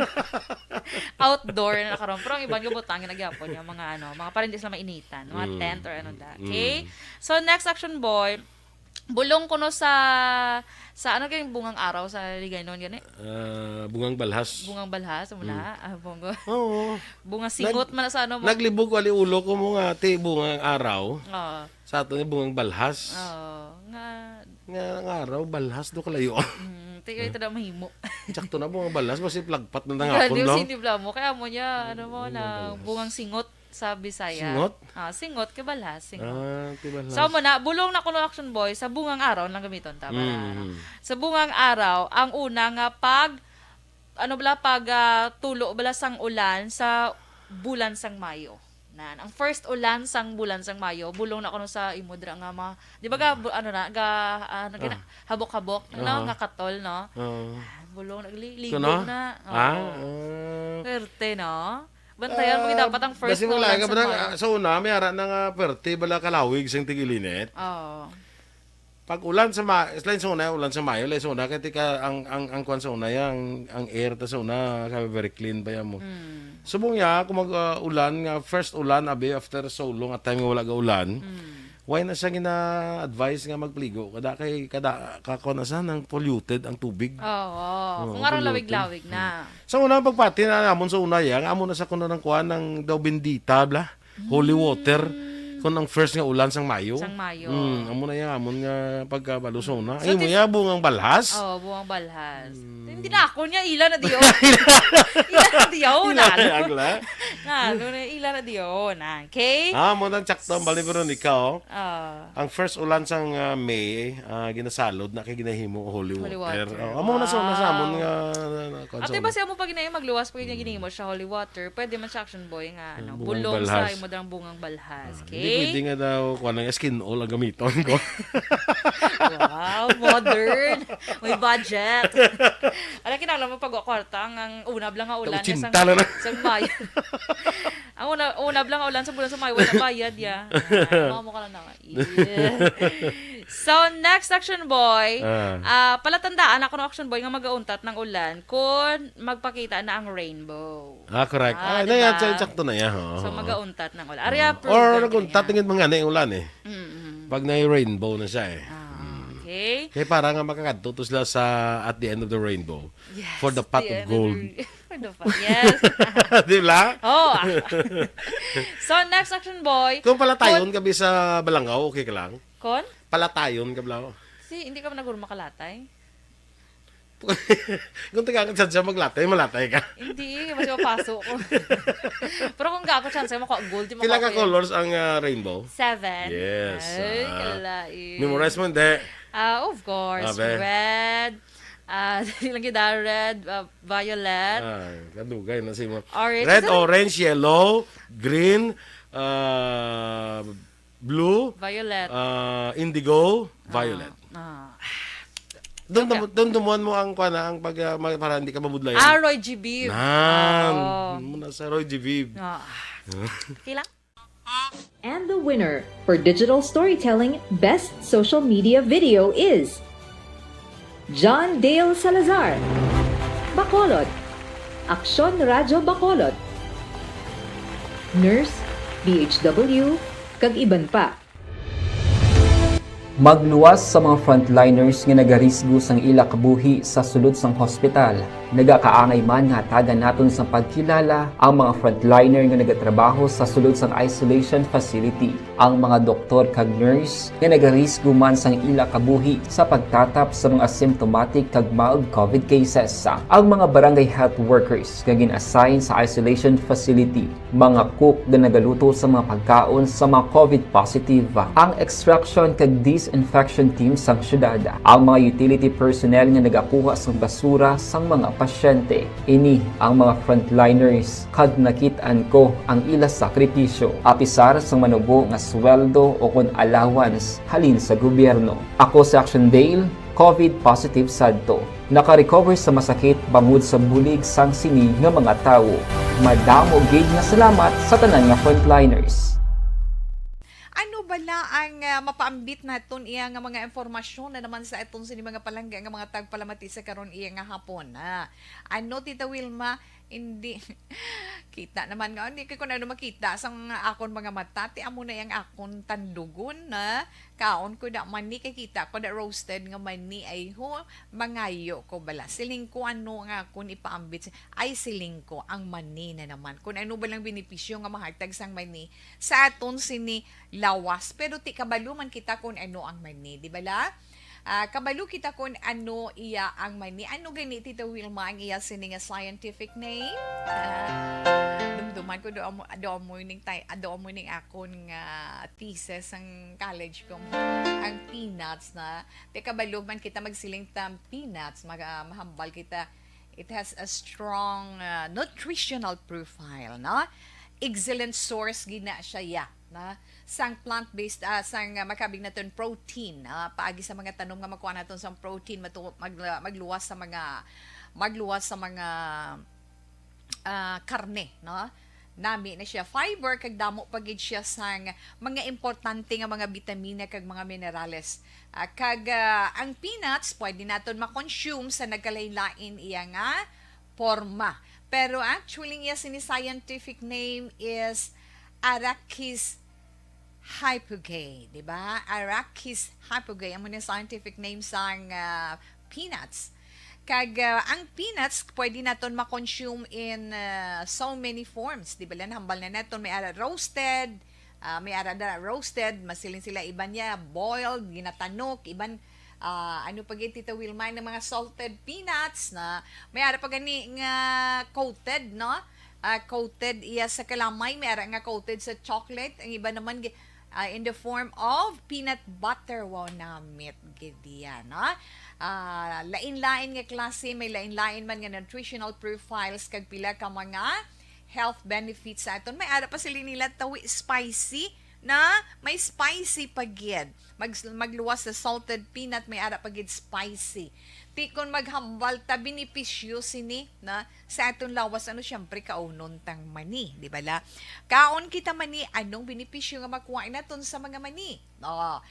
Outdoor na karon. Pero ang iban nga butang, nagyapon yung mga, ano, mga parang di sila mainitan. Mga Mm. Tent or ano da. Mm. Okay? So, next action, boy. Bulong kuno sa, sa ano kay bungang araw sa Ligaynon gani? Ah, bungang balhas. Bungang balhas, amo na? Mm. Ah, bungo. Oo. Bungang singot Nag-, man na sa ano mo? Naglibog wali ulo ko mo nga, ti, bungang araw. Oo. Sa ato ni bungang balhas. Oo. Nga Nga ang araw, balhas do kalayo. Mm, ti, ito daw mahimo. Sakto na bungang balhas, basi plagpat na Hindi, nangapon, no? Hindi bla mo. Kaya mo niya, ano mo, Oo, na balhas. Bungang singot. Sa Bisaya. Singot? Ah, singot kay balhas, singot. Ah, ti balhas. So, mo na, bulong na kuno action boy, sa bungang araw lang gamiton ta, para, Mm. ano. Sa bungang araw, ang una nga pag, ano bala, pag, ah, tulo bala sang ulan sa bulan sang Mayo. Nan, ang first ulan sang bulan sang Mayo, bulong na kuno sa imo dira nga mga, di ba ga, Ah. bu-, ano na, ga, ah, ano gina-, Ah. habok-habok, ano, Aha. Nga katol, no? Oo. Ah, bulong na, li-, ligo Kuno? Na. Ah, Oo. Ah. Swerte, no? Bantayan mo, ah, dapat ang first basi na mo ulan lang sa ka ba na, Mayo. Ah, sa una, may ara na nga perte bala kalawig sing tigilinit. Oo. Pag ulan sa ma-, lain sa una, ulan sa Mayo, lain sa una, kay tika, ang, ang, ang kwan sa una, ya, ang, ang air ta sa una, sabi, very clean pa yan mo. Mm. Subong ya, kung mag, ah, ulan nga, first ulan, abi, after so long, a time nga wala ga ulan, Mm. why na siya gina-advise nga magpligo? Kada kay, kada, ka, kwan na siya, nang polluted ang tubig. Oo, Oo, kung araw polluted. lawig-lawig na. Mm. Sa una, pagpati na namon sa una, ya, nga amo na sa kuno ng kwan, ng daw bendita, bla? Holy water, Mm. kung ang first nga ulan sang Mayo. Sang Mayo. Mm, amo na yang amon nga pagkabalo sa una. So, Ay, mo tis- ya, bungang balhas. Oh, bungang balhas. Mm. Hindi na ako niya, ila na diyo. Ila na diyo, Ila na nalo. agla. Nalo na, ila na diyo, na. Okay? Ah, mo nang tsakto ang bali, Veronica, oh. Ah. Ang first ulan sang, ah, May, ah, ginasalod na kay ginahimo holy Holy water. water. Oh, amo na sa una sa amon Wow. nga, na, na, Ate, kwan sa una. basi amo pa ginahin, magluwas pa gid nga Mm. ginahimo siya holy water. Pwede man siya, Action Boy, nga, ano, Bungang bulong sa balhas. imo dang bungang balhas, Ah, okay? hindi pwede nga daw, kuwan, ang skin oil ang gamiton ko. Wow, modern. May budget. Alam, kinahanglan mo pag kwarta, ang, ang una lang nga ulan niya Ochenta sang, lang na. sang Mayo. Ang una, una lang nga ulan sa bulan sa Mayo, wala bayad, ya. Ah, mamo ka lang na. Yeah. So, next, Action Boy. Ah. Ah, palatandaan ako ng Action Boy nga magauntat ng ulan kung magpakita na ang rainbow. Ah, correct. Ah, Ah, di na yan, ba? sa-, sakto na yan, oo. So, magauntat ng ulan. Ari, Oo. approve Or na naguntat, yan. tingin mo nga na yung ulan eh. Mm-mm. Pag na rainbow na siya eh. Ah, Mm. okay. Kaya para nga makakadto to sila sa at the end of the rainbow. Yes, For the pot the of end of the gold. rain-, for the pot, yes. Di ba? Oh, ah. So, next, Action Boy. Kung palatayon Kung ka bi sa Balangaw, okay ka lang? Kon? Palatayon ka, Blangaw. Si, hindi ka man naguro makalatay? Kung taga ka chance maglatay, malatay ka. Hindi, mas mapaso ko. Pero kung gaako chance, makuha gold, di Pila ka makuha ko yun. colors ang, ah, rainbow? Seven. Yes, Ay, ah, kalalain. Memorize mo, hindi? Ah, of course. Abe. Red. Ah, ilang gid, ah, red, ah, violet. Ah, kadugay na si mo. Orange. Red, Isa lang. orange, yellow, green, ah, blue, Violet. ah, indigo, violet. Ah, ah. Doon Okay. dum-, doon dumuhan mo ang, kuwan na, ang pag, ah, ma-, para hindi ka mabudlayan. Ah, Roy G. Biv. Nan. Oo. Muna sa Roy G. Biv. Ah. Okay lang? And the winner for digital storytelling best social media video is John Dale Salazar, Bacolod, Aksyon Radyo Bacolod, Nurse, D H W, kag iban pa. Magluwas sa mga frontliners nga nagarisgo sang ila kabuhi sa sulod sang hospital. Nagakaangay man nga hatagan naton sang pagkilala ang mga frontliner nga nagatrabaho sa sulod sang isolation facility, ang mga doktor kag nurse nga nagarisgo man sang ila kabuhi sa pagtatap sa mga symptomatic kag mild covid cases, ang mga barangay health workers nga gin-assign sa isolation facility, mga cook nga nagaluto sa mga pagkaon sa mga covid positive, ang extraction kag disinfection team sang syudad, ang mga utility personnel nga nagakuha sang basura sang mga pasyente. Ini ang mga frontliners, kag nakit-an ko ang ila sakripisyo, apisar sang manubo nga sweldo o kon allowance halin sa gobyerno. Ako si Action Dale, covid positive sadto. Naka-recover sa masakit bangod sa bulig sang sini nga mga tawo. Madamo gid nga salamat sa tanan nga frontliners. Ano bala ang, ah, mapaambit naton iya nga mga impormasyon na naman sa aton sini mga palangga nga mga tagpalamati sa karon iya nga hapon, ah? Ano, Tita Wilma? Hindi. Kita naman nga, hindi ko na makita sa mga akon mga mata. Ti amo na yang akon tandugon na kaon ko da mani, kay kita ko da roasted nga mani. Ay ho, mangayo ko bala. Siling ko ano nga akon ipaambit sa, ay, siling ko, ang mani na naman. Kung ano ba lang benepisyo nga mahatag sang mani sa aton sini lawas. Pero ti kabalo man kita kung ano ang mani, di bala? Ah, kabalo kita kung ano iya ang mani. Ano gani, Tita Wilma, ang iya sini nga scientific name? Ah, dumduman ko, do amo, do amo ning tay-, do amo ning akon nga thesis sang college ko. Ang peanuts na. Ti kabalo man kita magsiling ta peanuts, mag-, ah, mahambal kita. It has a strong, ah, nutritional profile, no? Excellent source gina siya, ya, na sang plant-based, ah, sang, ah, makabig naton protein, ah, paagi sa mga tanom nga makuha naton sang protein, matu-, mag-, magluwas sa mga, magluwas sa mga, ah, karne, no? nami na siya fiber, kag damo pa gid siya sang mga importante nga mga bitamina kag mga minerales. Ah, kag, ah, ang peanuts pwede naton ma-consume sa nagkalain-lain iya nga porma. Pero actually, iya sini scientific name is Arachis hypogae, di ba? Arachis hypogae, amo ni scientific name sang, ah, peanuts. Kag, ah, ang peanuts pwede naton ma-consume in, ah, so many forms, di ba? Hambal na naton, may ara roasted, ah, may ara na roasted, masiling sila, iban niya boiled, ginatanok, iban, ah, ano pa gid, Tita Wilma, ng mga salted peanuts na may ara pa gani nga coated, no? Ah, coated iya sa kalamay, may ara nga coated sa chocolate, ang iba naman gi- ah, in the form of peanut butter. Wow, namit gid iya, no? Ah, lain-lain nga klase, may lain-lain man nga nutritional profiles kag pila ka mga health benefits sa aton. May ara pa sila nila tawi spicy, na may spicy pa gid. Mag, magluwas sa salted peanut, may ara pa gid spicy. Ti kon maghambal ta, benepisyo sini na sa aton lawas, ano, siyempre, kaunon tang mani, di ba la? Kaon kita mani, anong benepisyo nga makuha naton sa mga mani? Oh,